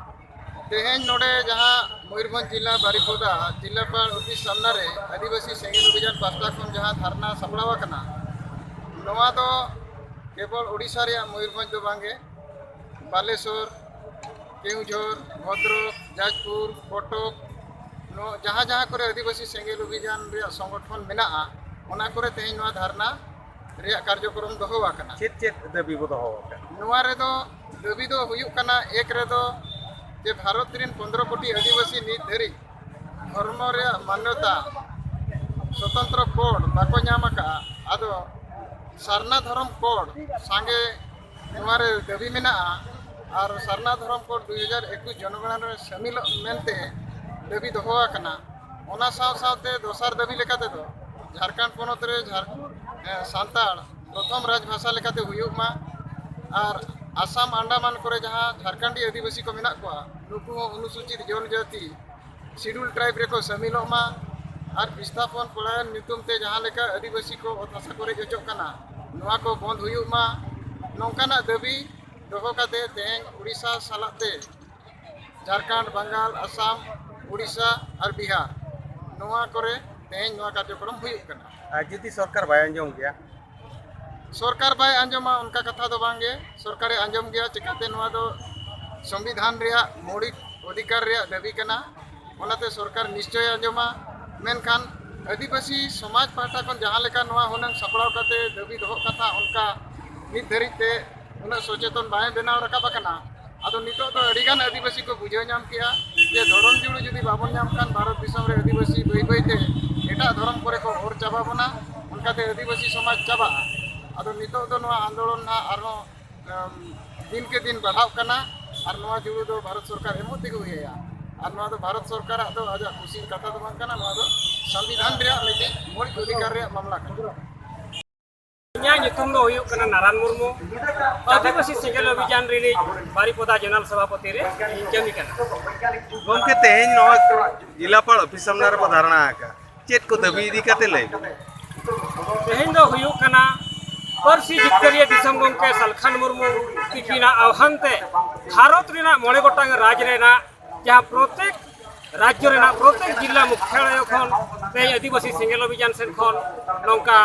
ᱛᱮᱦᱮᱧ ᱱᱚᱰᱮ ᱡᱟᱦᱟᱸ ᱢᱚᱭᱩᱨᱵᱷᱚᱸᱡᱽ ᱡᱤᱞᱟ ᱵᱟᱨᱤᱯᱚᱫᱟ ᱡᱤᱞᱟᱯᱟᱲ ᱚᱯᱷᱤᱥ ᱥᱟᱢᱱᱟ ᱨᱮ ᱟᱹᱫᱤᱵᱟᱹᱥᱤ ᱥᱮᱸᱜᱮᱞ ᱚᱵᱷᱤᱡᱟᱱ ᱯᱟᱦᱴᱟ ᱠᱷᱚᱱ ᱡᱟᱦᱟᱸ ᱫᱷᱟᱨᱱᱟ ᱥᱟᱯᱲᱟᱣ ᱟᱠᱟᱱᱟ, ᱱᱚᱣᱟ ᱫᱚ ᱠᱮᱵᱚᱞ ᱳᱰᱤᱥᱟ ᱨᱮᱭᱟᱜ ᱢᱚᱭᱩᱨᱵᱷᱚᱸᱡᱽ ᱫᱚ ᱵᱟᱝᱜᱮ, ᱵᱟᱞᱮᱥᱚᱨ, ᱠᱮᱣᱡᱷᱚᱨ, ᱵᱷᱚᱫᱨᱚᱠ, ᱡᱟᱡᱽᱯᱩᱨ, ᱠᱚᱴᱚᱠ, ᱱᱚᱣᱟ ᱡᱟᱦᱟᱸ ᱡᱟᱦᱟᱸ ᱠᱚᱨᱮ ᱟᱹᱫᱤᱵᱟᱹᱥᱤ ᱥᱮᱸᱜᱮᱞ ᱚᱵᱷᱤᱡᱟᱱ ᱨᱮᱭᱟᱜ ᱥᱚᱝᱜᱚᱴᱷᱚᱱ ᱢᱮᱱᱟᱜᱼᱟ, ᱚᱱᱟ ᱠᱚᱨᱮ ᱛᱮᱦᱮᱧ ᱱᱚᱣᱟ ᱫᱷᱟᱨᱱᱟ ᱨᱮᱭᱟᱜ ᱠᱟᱨᱡᱚᱠᱨᱚᱢ ᱫᱚᱦᱚ ᱟᱠᱟᱱᱟ᱾ ᱪᱮᱫ ᱪᱮᱫ ᱫᱟᱹᱵᱤ ᱵᱚ ᱫᱚᱦᱚ ᱟᱠᱟᱫᱟ? ᱱᱚᱣᱟ ᱨᱮᱫᱚ ᱫᱟᱹᱵᱤ ᱫᱚ ᱦᱩᱭᱩᱜ ᱠᱟᱱᱟ, ᱮᱠ ᱨᱮᱫᱚ ᱡᱮ ᱵᱷᱟᱨᱚᱛ ᱨᱮᱱ ᱯᱚᱱᱫᱽᱨᱚ ᱠᱳᱴᱤ ᱟᱹᱫᱤᱵᱟᱹᱥᱤ ᱱᱤᱛ ᱫᱷᱟᱹᱨᱤᱡ ᱫᱷᱚᱨᱢᱚ ᱨᱮᱭᱟᱜ ᱢᱟᱱᱱᱚᱛᱟ, ᱥᱚᱛᱚᱱᱛᱨᱚ ᱠᱳᱰ ᱵᱟᱠᱚ ᱧᱟᱢ ᱟᱠᱟᱫᱼᱟ᱾ ᱟᱫᱚ ᱥᱟᱨᱱᱟ ᱫᱷᱚᱨᱚᱢ ᱠᱳᱰ ᱥᱟᱸᱜᱮ ᱱᱚᱣᱟ ᱨᱮ ᱫᱟᱹᱵᱤ ᱢᱮᱱᱟᱜᱼᱟ᱾ ᱟᱨ ᱥᱟᱨᱱᱟ ᱫᱷᱚᱨᱚᱢ ᱠᱳᱰ ᱫᱩᱭ ᱦᱟᱡᱟᱨ ᱮᱠᱩᱥ ᱡᱚᱱᱚᱜᱚᱬᱱᱟ ᱨᱮ ᱥᱟᱹᱢᱤᱞᱚᱜ ᱢᱮᱱᱛᱮ ᱫᱟᱹᱵᱤ ᱫᱚᱦᱚ ᱟᱠᱟᱱᱟ᱾ ᱚᱱᱟ ᱥᱟᱶ ᱥᱟᱶᱛᱮ ᱫᱚᱥᱟᱨ ᱫᱟᱹᱵᱤ ᱞᱮᱠᱟ ᱛᱮᱫᱚ ᱡᱷᱟᱲᱠᱷᱚᱸᱰ ᱯᱚᱱᱚᱛ ᱨᱮ ᱡᱷᱟᱲ-, ᱮ, ᱥᱟᱱᱛᱟᱲ ᱯᱨᱚᱛᱷᱚᱢ ᱨᱟᱡᱽ ᱵᱷᱟᱥᱟ ᱞᱮᱠᱟᱛᱮ ᱦᱩᱭᱩᱜ ᱢᱟ᱾ ᱟᱨ ᱟᱥᱟᱢ ᱟᱱᱰᱟᱢᱟᱱ ᱠᱚᱨᱮ ᱡᱟᱦᱟᱸ ᱡᱷᱟᱲᱠᱷᱚᱸᱰᱤ ᱟᱹᱫᱤᱵᱟᱹᱥᱤ ᱠᱚ ᱢᱮᱱᱟᱜ ᱠᱚᱣᱟ, ᱱᱩᱠᱩ ᱦᱚᱸ ᱚᱱᱩᱥᱩᱪᱤᱛ ᱡᱚᱱᱡᱟᱹᱛᱤ, ᱥᱤᱰᱩᱞ ᱴᱨᱟᱭᱤᱵᱽ ᱨᱮᱠᱚ ᱥᱟᱹᱢᱤᱞᱚᱜ ᱢᱟ᱾ ᱟᱨ ᱵᱤᱥᱛᱷᱟᱯᱚᱱ ᱯᱚᱞᱟᱭᱚᱱ ᱧᱩᱛᱩᱢ ᱛᱮ ᱡᱟᱦᱟᱸ ᱞᱮᱠᱟ ᱟᱹᱫᱤᱵᱟᱹᱥᱤ ᱠᱚ ᱚᱛ ᱦᱟᱥᱟ ᱠᱚ ᱨᱮᱡ ᱦᱚᱪᱚᱜ ᱠᱟᱱᱟ, ᱱᱚᱣᱟ ᱠᱚ ᱵᱚᱱᱫ ᱦᱩᱭᱩᱜ ᱢᱟ, ᱱᱚᱝᱠᱟᱱᱟᱜ ᱫᱟᱹᱵᱤ ᱫᱚᱦᱚ ᱠᱟᱛᱮ ᱛᱮᱦᱮᱧ ᱩᱲᱤᱥᱥᱟ ᱥᱟᱞᱟᱜ ᱛᱮ ᱡᱷᱟᱲᱠᱷᱚᱸᱰ, ᱵᱟᱝᱜᱟᱞ, ᱟᱥᱟᱢ, ᱩᱲᱤᱥᱥᱟ ᱟᱨ ᱵᱤᱦᱟᱨ, ᱱᱚᱣᱟ ᱠᱚᱨᱮ ᱛᱮᱦᱮᱧ ᱱᱚᱣᱟ ᱠᱟᱨᱡᱚᱠᱨᱚᱢ ᱦᱩᱭᱩᱜ ᱠᱟᱱᱟ᱾ ᱟᱨ ᱡᱩᱫᱤ ᱥᱚᱨᱠᱟᱨ ᱵᱟᱭ ᱟᱸᱡᱚᱢ ᱜᱮᱭᱟ? ᱥᱚᱨᱠᱟᱨ ᱵᱟᱭ ᱟᱸᱡᱚᱢᱟ, ᱚᱱᱠᱟ ᱠᱟᱛᱷᱟ ᱫᱚ ᱵᱟᱝ ᱜᱮ, ᱥᱚᱨᱠᱟᱨᱮ ᱟᱸᱡᱚᱢ ᱜᱮᱭᱟ᱾ ᱪᱤᱠᱟᱹᱛᱮ? ᱱᱚᱣᱟ ᱫᱚ ᱥᱚᱝᱵᱤᱫᱷᱟᱱ ᱨᱮᱭᱟᱜ ᱢᱳᱣᱞᱤᱠ ᱚᱫᱷᱤᱠᱟᱨ ᱨᱮᱭᱟᱜ ᱫᱟᱹᱵᱤ ᱠᱟᱱᱟ, ᱚᱱᱟᱛᱮ ᱥᱚᱨᱠᱟᱨ ᱱᱤᱥᱪᱚᱭ ᱟᱸᱡᱚᱢᱟ᱾ ᱢᱮᱱᱠᱷᱟᱱ ᱟᱹᱫᱤᱵᱟᱹᱥᱤ ᱥᱚᱢᱟᱡᱽ ᱯᱟᱦᱴᱟ ᱠᱷᱚᱱ ᱡᱟᱦᱟᱸ ᱞᱮᱠᱟ ᱱᱚᱣᱟ ᱦᱩᱱᱟᱹᱝ ᱥᱟᱯᱲᱟᱣ ᱠᱟᱛᱮ ᱫᱟᱹᱵᱤ ᱫᱚᱦᱚᱜ ᱠᱟᱛᱷᱟ, ᱚᱱᱠᱟ ᱱᱤᱛ ᱫᱷᱟᱹᱨᱤᱡ ᱛᱮ ᱩᱱᱟᱹᱜ ᱥᱚᱪᱮᱛᱚᱱ ᱵᱟᱭ ᱵᱮᱱᱟᱣ ᱨᱟᱠᱟᱵ ᱟᱠᱟᱱᱟ᱾ ᱟᱫᱚ ᱱᱤᱛᱚᱜ ᱫᱚ ᱟᱹᱰᱤᱜᱟᱱ ᱟᱹᱫᱤᱵᱟᱹᱥᱤ ᱠᱚ ᱵᱩᱡᱷᱟᱹᱣ ᱧᱟᱢ ᱠᱮᱜᱼᱟ ᱡᱮ ᱫᱷᱚᱨᱚᱢ ᱡᱩᱲᱩ ᱡᱩᱫᱤ ᱵᱟᱵᱚᱱ ᱧᱟᱢ ᱠᱷᱟᱱ ᱵᱷᱟᱨᱚᱛ ᱫᱤᱥᱚᱢ ᱨᱮ ᱟᱹᱫᱤᱵᱟᱹᱥᱤ ᱵᱟᱹᱭ ᱵᱟᱹᱭ ᱛᱮ ᱮᱴᱟᱜ ᱫᱷᱚᱨᱚᱢ ᱠᱚᱨᱮ ᱠᱚ ᱚᱨ ᱪᱟᱵᱟ ᱵᱚᱱᱟ, ᱚᱱᱠᱟᱛᱮ ᱟᱹᱫᱤᱵᱟᱹᱥᱤ ᱥᱚᱢᱟᱡᱽ ᱪᱟᱵᱟᱜᱼᱟ᱾ ᱟᱫᱚ ᱱᱤᱛᱚᱜ ᱫᱚ ᱱᱚᱣᱟ ᱟᱱᱫᱳᱞᱚᱱ ᱱᱟᱦᱟᱜ ᱟᱨᱦᱚᱸ ᱟᱢ, ᱫᱤᱱ ᱠᱮ ᱫᱤᱱ ᱵᱟᱲᱦᱟᱜ ᱠᱟᱱᱟ᱾ ᱟᱨ ᱱᱚᱣᱟ ᱡᱩᱲᱩ ᱫᱚ ᱵᱷᱟᱨᱚᱛ ᱥᱚᱨᱠᱟᱨ ᱮᱢᱚᱜ ᱛᱮᱜᱮ ᱦᱩᱭᱟᱭᱟ᱾ ᱟᱨ ᱱᱚᱣᱟ ᱫᱚ ᱵᱷᱟᱨᱚᱛ ᱥᱚᱨᱠᱟᱨᱟᱜ ᱫᱚ ᱟᱡᱟᱜ ᱠᱩᱥᱤ ᱠᱟᱛᱷᱟ ᱫᱚ ᱵᱟᱝ ᱠᱟᱱᱟ, ᱱᱚᱣᱟ ᱫᱚ ᱥᱚᱝᱵᱤᱫᱷᱟᱱ ᱨᱮᱭᱟᱜ ᱢᱤᱫᱴᱤᱡ ᱢᱳᱣᱞᱤᱠ ᱚᱫᱷᱤᱠᱟᱨ ᱨᱮᱭᱟᱜ ᱢᱟᱢᱞᱟ ᱠᱟᱱᱟ᱾ ᱤᱧᱟᱹᱜ ᱧᱩᱛᱩᱢ ᱫᱚ ᱦᱩᱭᱩᱜ ᱠᱟᱱᱟ ᱱᱟᱨᱟᱱ ᱢᱩᱨᱢᱩ, ᱟᱹᱫᱤᱵᱟᱹᱥᱤ ᱥᱮᱸᱜᱮᱞ ᱚᱵᱷᱤᱡᱟᱱ ᱨᱤᱱᱤᱡ ᱵᱟᱨᱤᱯᱚᱫᱟ ᱡᱚᱱᱟᱞ ᱥᱚᱵᱷᱟᱯᱚᱛᱤ ᱨᱮ ᱤᱧ ᱠᱟᱹᱢᱤ ᱠᱟᱱᱟ᱾ ᱜᱚᱢᱠᱮ, ᱛᱮᱦᱮᱧ ᱱᱚᱣᱟ ᱡᱮᱞᱟᱯᱟᱲ ᱚᱯᱷᱤᱥ ᱥᱟᱢᱱᱟ ᱨᱮᱵᱚ ᱫᱷᱟᱨᱱᱟ ᱟᱠᱟᱫ, ᱪᱮᱫ ᱠᱚ ᱫᱟᱹᱵᱤ ᱤᱫᱤ ᱠᱟᱛᱮ ᱞᱟᱹᱭ ᱵᱤᱱ? ᱛᱮᱦᱮᱧ ᱫᱚ ᱦᱩᱭᱩᱜ ᱠᱟᱱᱟ ᱯᱟᱹᱨᱥᱤ ᱡᱤᱛᱠᱟᱹᱨᱤᱭᱟᱹ ᱫᱤᱥᱚᱢ ᱜᱚᱢᱠᱮ ᱥᱟᱞᱠᱷᱟᱱ ᱢᱩᱨᱢᱩ ᱛᱤᱠᱤᱱᱟᱜ ᱟᱦᱣᱟᱱ ᱛᱮ ᱵᱷᱟᱨᱚᱛ ᱨᱮᱱᱟᱜ ᱢᱚᱬᱮ ᱜᱚᱴᱟᱝ ᱨᱟᱡᱽ ᱨᱮᱱᱟᱜ ᱡᱟᱦᱟᱸ ᱯᱨᱚᱛᱮᱠ ᱨᱟᱡᱽᱡᱚ ᱨᱮᱱᱟᱜ ᱯᱨᱚᱛᱮᱠ ᱡᱤᱞᱟ ᱢᱩᱠᱷᱭᱟᱞᱚᱭ ᱠᱷᱚᱱ ᱛᱮᱦᱮᱧ ᱟᱹᱫᱤᱵᱟᱹᱥᱤ ᱥᱮᱸᱜᱮᱞ ᱚᱵᱷᱤᱡᱟᱱ ᱥᱮᱫ ᱠᱷᱚᱱ ᱱᱚᱝᱠᱟ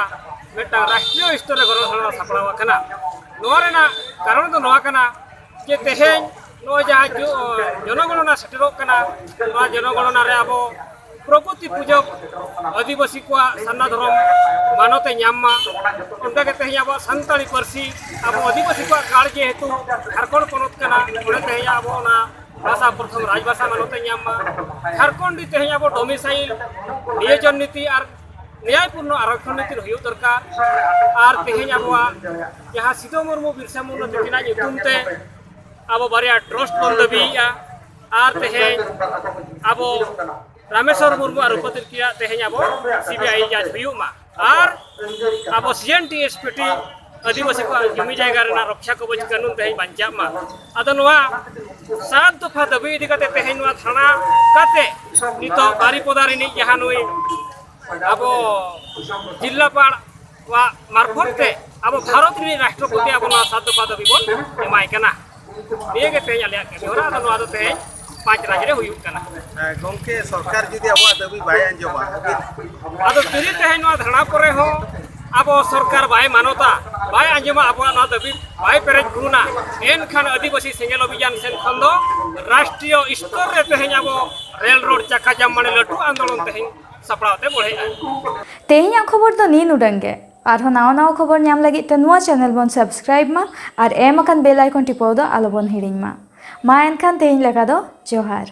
ᱢᱤᱫᱴᱟᱝ ᱨᱟᱥᱴᱨᱤᱭᱚ ᱥᱛᱚᱨ ᱨᱮ ᱜᱚᱱᱚᱝ ᱥᱟᱯᱲᱟᱣ ᱟᱠᱟᱱᱟ᱾ ᱱᱚᱣᱟ ᱨᱮᱱᱟᱜ ᱠᱟᱨᱚᱱ ᱫᱚ ᱱᱚᱣᱟ ᱠᱟᱱᱟ ᱡᱮ ᱛᱮᱦᱮᱧ ᱱᱚᱜᱼᱚᱭ ᱡᱟᱦᱟᱸ ᱡᱚ-, ᱡᱚᱱᱚᱜᱚᱬᱚᱱᱟ ᱥᱮᱴᱮᱨᱚᱜ ᱠᱟᱱᱟ, ᱱᱚᱣᱟ ᱡᱚᱱᱚᱜᱚᱬᱚᱱᱟ ᱨᱮ ᱟᱵᱚ ᱯᱨᱚᱠᱨᱤᱛᱤ ᱯᱩᱡᱟᱹ ᱟᱹᱫᱤᱵᱟᱹᱥᱤ ᱠᱚᱣᱟᱜ ᱥᱟᱨᱱᱟ ᱫᱷᱚᱨᱚᱢ ᱢᱟᱱᱚᱛ ᱮ ᱧᱟᱢ ᱢᱟ᱾ ᱚᱱᱠᱟᱜᱮ ᱛᱮᱦᱮᱧ ᱟᱵᱚᱣᱟᱜ ᱥᱟᱱᱛᱟᱲᱤ ᱯᱟᱹᱨᱥᱤ, ᱟᱵᱚ ᱟᱹᱫᱤᱵᱟᱹᱥᱤ ᱠᱚᱣᱟᱜ ᱜᱟᱲ ᱡᱮᱦᱮᱛᱩ ᱡᱷᱟᱲᱠᱷᱚᱸᱰ ᱯᱚᱱᱚᱛ ᱠᱟᱱᱟ, ᱚᱸᱰᱮ ᱛᱮᱦᱮᱧ ᱟᱵᱚ ᱚᱱᱟ ᱵᱷᱟᱥᱟ ᱯᱨᱚᱛᱷᱚᱢ ᱨᱟᱡᱽ ᱵᱷᱟᱥᱟ ᱢᱟᱱᱚᱛ ᱮ ᱧᱟᱢ ᱢᱟ᱾ ᱡᱷᱟᱲᱠᱷᱚᱸᱰ ᱨᱮ ᱛᱮᱦᱮᱧ ᱟᱵᱚ ᱰᱚᱢᱤᱥᱟᱭᱤᱞ ᱱᱤᱭᱳᱡᱚᱱ ᱱᱤᱛᱤ ᱟᱨ ᱱᱮᱭᱟᱭᱯᱩᱨᱱᱚ ᱟᱨᱚᱠᱠᱷᱚᱱ ᱱᱤᱛᱤ ᱦᱩᱭᱩᱜ ᱫᱚᱨᱠᱟᱨ᱾ ᱟᱨ ᱛᱮᱦᱮᱧ ᱟᱵᱚᱣᱟᱜ ᱡᱟᱦᱟᱸ ᱥᱤᱫᱩ ᱢᱩᱨᱢᱩ ᱵᱤᱨᱥᱟ ᱢᱩᱱᱰᱟ ᱛᱟᱹᱠᱤᱱᱟᱜ ᱧᱩᱛᱩᱢ ᱛᱮ ᱟᱵᱚ ᱵᱟᱨᱭᱟ ᱴᱨᱟᱥᱴ ᱵᱚᱱ ᱫᱟᱹᱵᱤᱭᱮᱫᱼᱟ᱾ ᱟᱨ ᱛᱮᱦᱮᱧ ᱟᱵᱚ ᱨᱟᱢᱮᱥᱣᱚᱨ ᱢᱩᱨᱢᱩ ᱟᱨ ᱨᱩᱯᱟᱹ ᱛᱤᱨᱠᱤᱭᱟᱜ ᱛᱮᱦᱮᱧ ᱟᱵᱚ ᱥᱤᱵᱤᱟᱭ ᱡᱟᱸᱪ ᱦᱩᱭᱩᱜ ᱢᱟ᱾ ᱟᱨ ᱟᱵᱚ C N T S P T ᱟᱹᱫᱤᱵᱟᱹᱥᱤ ᱠᱚᱣᱟᱜ ᱡᱩᱢᱤ ᱡᱟᱭᱜᱟ ᱨᱮᱱᱟᱜ ᱨᱚᱠᱷᱟ ᱠᱚᱵᱚᱡ ᱠᱟᱹᱱᱩᱱ ᱛᱮᱦᱮᱧ ᱵᱟᱧᱪᱟᱜ ᱢᱟ᱾ ᱟᱫᱚ ᱱᱚᱣᱟ ᱥᱟᱛ ᱫᱚᱯᱷᱟ ᱫᱟᱹᱵᱤ ᱤᱫᱤ ᱠᱟᱛᱮ ᱛᱮᱦᱮᱧ ᱱᱚᱣᱟ ᱫᱷᱟᱨᱱᱟ ᱠᱟᱛᱮ ᱱᱤᱛᱚᱜ ᱵᱟᱨᱤᱯᱚᱫᱟ ᱨᱤᱱᱤᱡ ᱡᱟᱦᱟᱸ ᱱᱩᱭ ᱟᱵᱚ ᱡᱤᱞᱞᱟᱯᱟᱲ ᱣᱟᱜ ᱢᱟᱨᱯᱷᱚᱛ ᱛᱮ ᱟᱵᱚ ᱵᱷᱟᱨᱚᱛ ᱨᱤᱱᱤᱡ ᱨᱟᱥᱴᱨᱚᱯᱚᱛᱤ ᱟᱵᱚ ᱱᱚᱣᱟ ᱥᱟᱛ ᱫᱚᱯᱷᱟ ᱫᱟᱹᱵᱤ ᱵᱚᱱ ᱮᱢᱟᱭ ᱠᱟᱱᱟ᱾ ᱱᱤᱭᱟᱹ ᱜᱮ ᱛᱮᱦᱮᱧ ᱟᱞᱮᱭᱟᱜ ᱠᱟᱹᱢᱤ ᱦᱚᱨᱟ᱾ ᱟᱫᱚ ᱱᱚᱣᱟ ᱫᱚ ᱛᱮᱦᱮᱧ ᱯᱟᱸᱪ ᱨᱟᱡᱽ ᱨᱮ ᱦᱩᱭᱩᱜ ᱠᱟᱱᱟ᱾ ᱜᱚᱢᱠᱮ, ᱥᱚᱨᱠᱟᱨ ᱡᱩᱫᱤ ᱟᱵᱚᱣᱟᱜ ᱫᱟᱹᱵᱤ ᱵᱟᱭ ᱟᱸᱡᱚᱢᱟ, ᱟᱹᱵᱤᱱ ᱟᱫᱚ ᱡᱩᱫᱤ ᱛᱮᱦᱮᱧ ᱱᱚᱣᱟ ᱫᱷᱟᱨᱱᱟ ᱯᱚᱨᱮ ᱦᱚᱸ ᱟᱵᱚ ᱥᱚᱨᱠᱟᱨ ᱵᱟᱭ ᱢᱟᱱᱚᱛᱟ, ᱵᱟᱭ ᱟᱸᱡᱚᱢᱟ, ᱟᱵᱚᱣᱟᱜ ᱱᱚᱣᱟ ᱫᱟᱹᱵᱤ ᱵᱟᱭ ᱯᱮᱨᱮᱡ ᱯᱩᱨᱩᱱᱟ, ᱮᱱᱠᱷᱟᱱ ᱟᱹᱫᱤᱵᱟᱹᱥᱤ ᱥᱮᱸᱜᱮᱞ ᱚᱵᱷᱤᱡᱟᱱ ᱥᱮᱱ ᱠᱷᱚᱱ ᱫᱚ ᱨᱟᱥᱴᱨᱤᱭᱚ ᱥᱛᱚᱨ ᱨᱮ ᱛᱮᱦᱮᱧ ᱟᱵᱚ ᱨᱮᱞ ᱨᱳᱰ ᱪᱟᱠᱟ ᱡᱟᱢ ᱢᱟᱱᱮ ᱞᱟᱹᱴᱩ ᱟᱱᱫᱳᱞᱚᱱ ᱛᱮᱦᱮᱧ ᱥᱟᱯᱲᱟᱣ ᱛᱮ ᱵᱚᱲᱦᱮᱜᱼᱟ᱾ ᱛᱮᱦᱮᱧᱟᱜ ᱠᱷᱚᱵᱚᱨ ᱫᱚ ᱱᱤᱭᱟᱹ ᱩᱰᱟᱹᱝ ᱜᱮ᱾ ᱟᱨᱦᱚᱸ ᱱᱟᱣᱟ ᱱᱟᱣᱟ ᱠᱷᱚᱵᱚᱨ ᱧᱟᱢ ᱞᱟᱹᱜᱤᱫ ᱛᱮ ᱱᱚᱣᱟ ᱪᱮᱱᱮᱞ ᱵᱚᱱ ᱥᱟᱵᱥᱠᱨᱟᱭᱤᱵ ᱢᱟ ᱟᱨ ᱮᱢ ᱟᱠᱟᱱ ᱵᱮᱞ ᱟᱭᱠᱚᱱ ᱴᱤᱯᱟᱹᱣ ᱫᱚ ᱟᱞᱚᱵᱚᱱ ᱦᱤᱲᱤᱧ ᱢᱟ᱾ ᱢᱟ ᱮᱱᱠᱷᱟᱱ ᱛᱮᱦᱮᱧ ᱞᱮᱠᱟ ᱫᱚ ᱡᱚᱦᱟᱨ᱾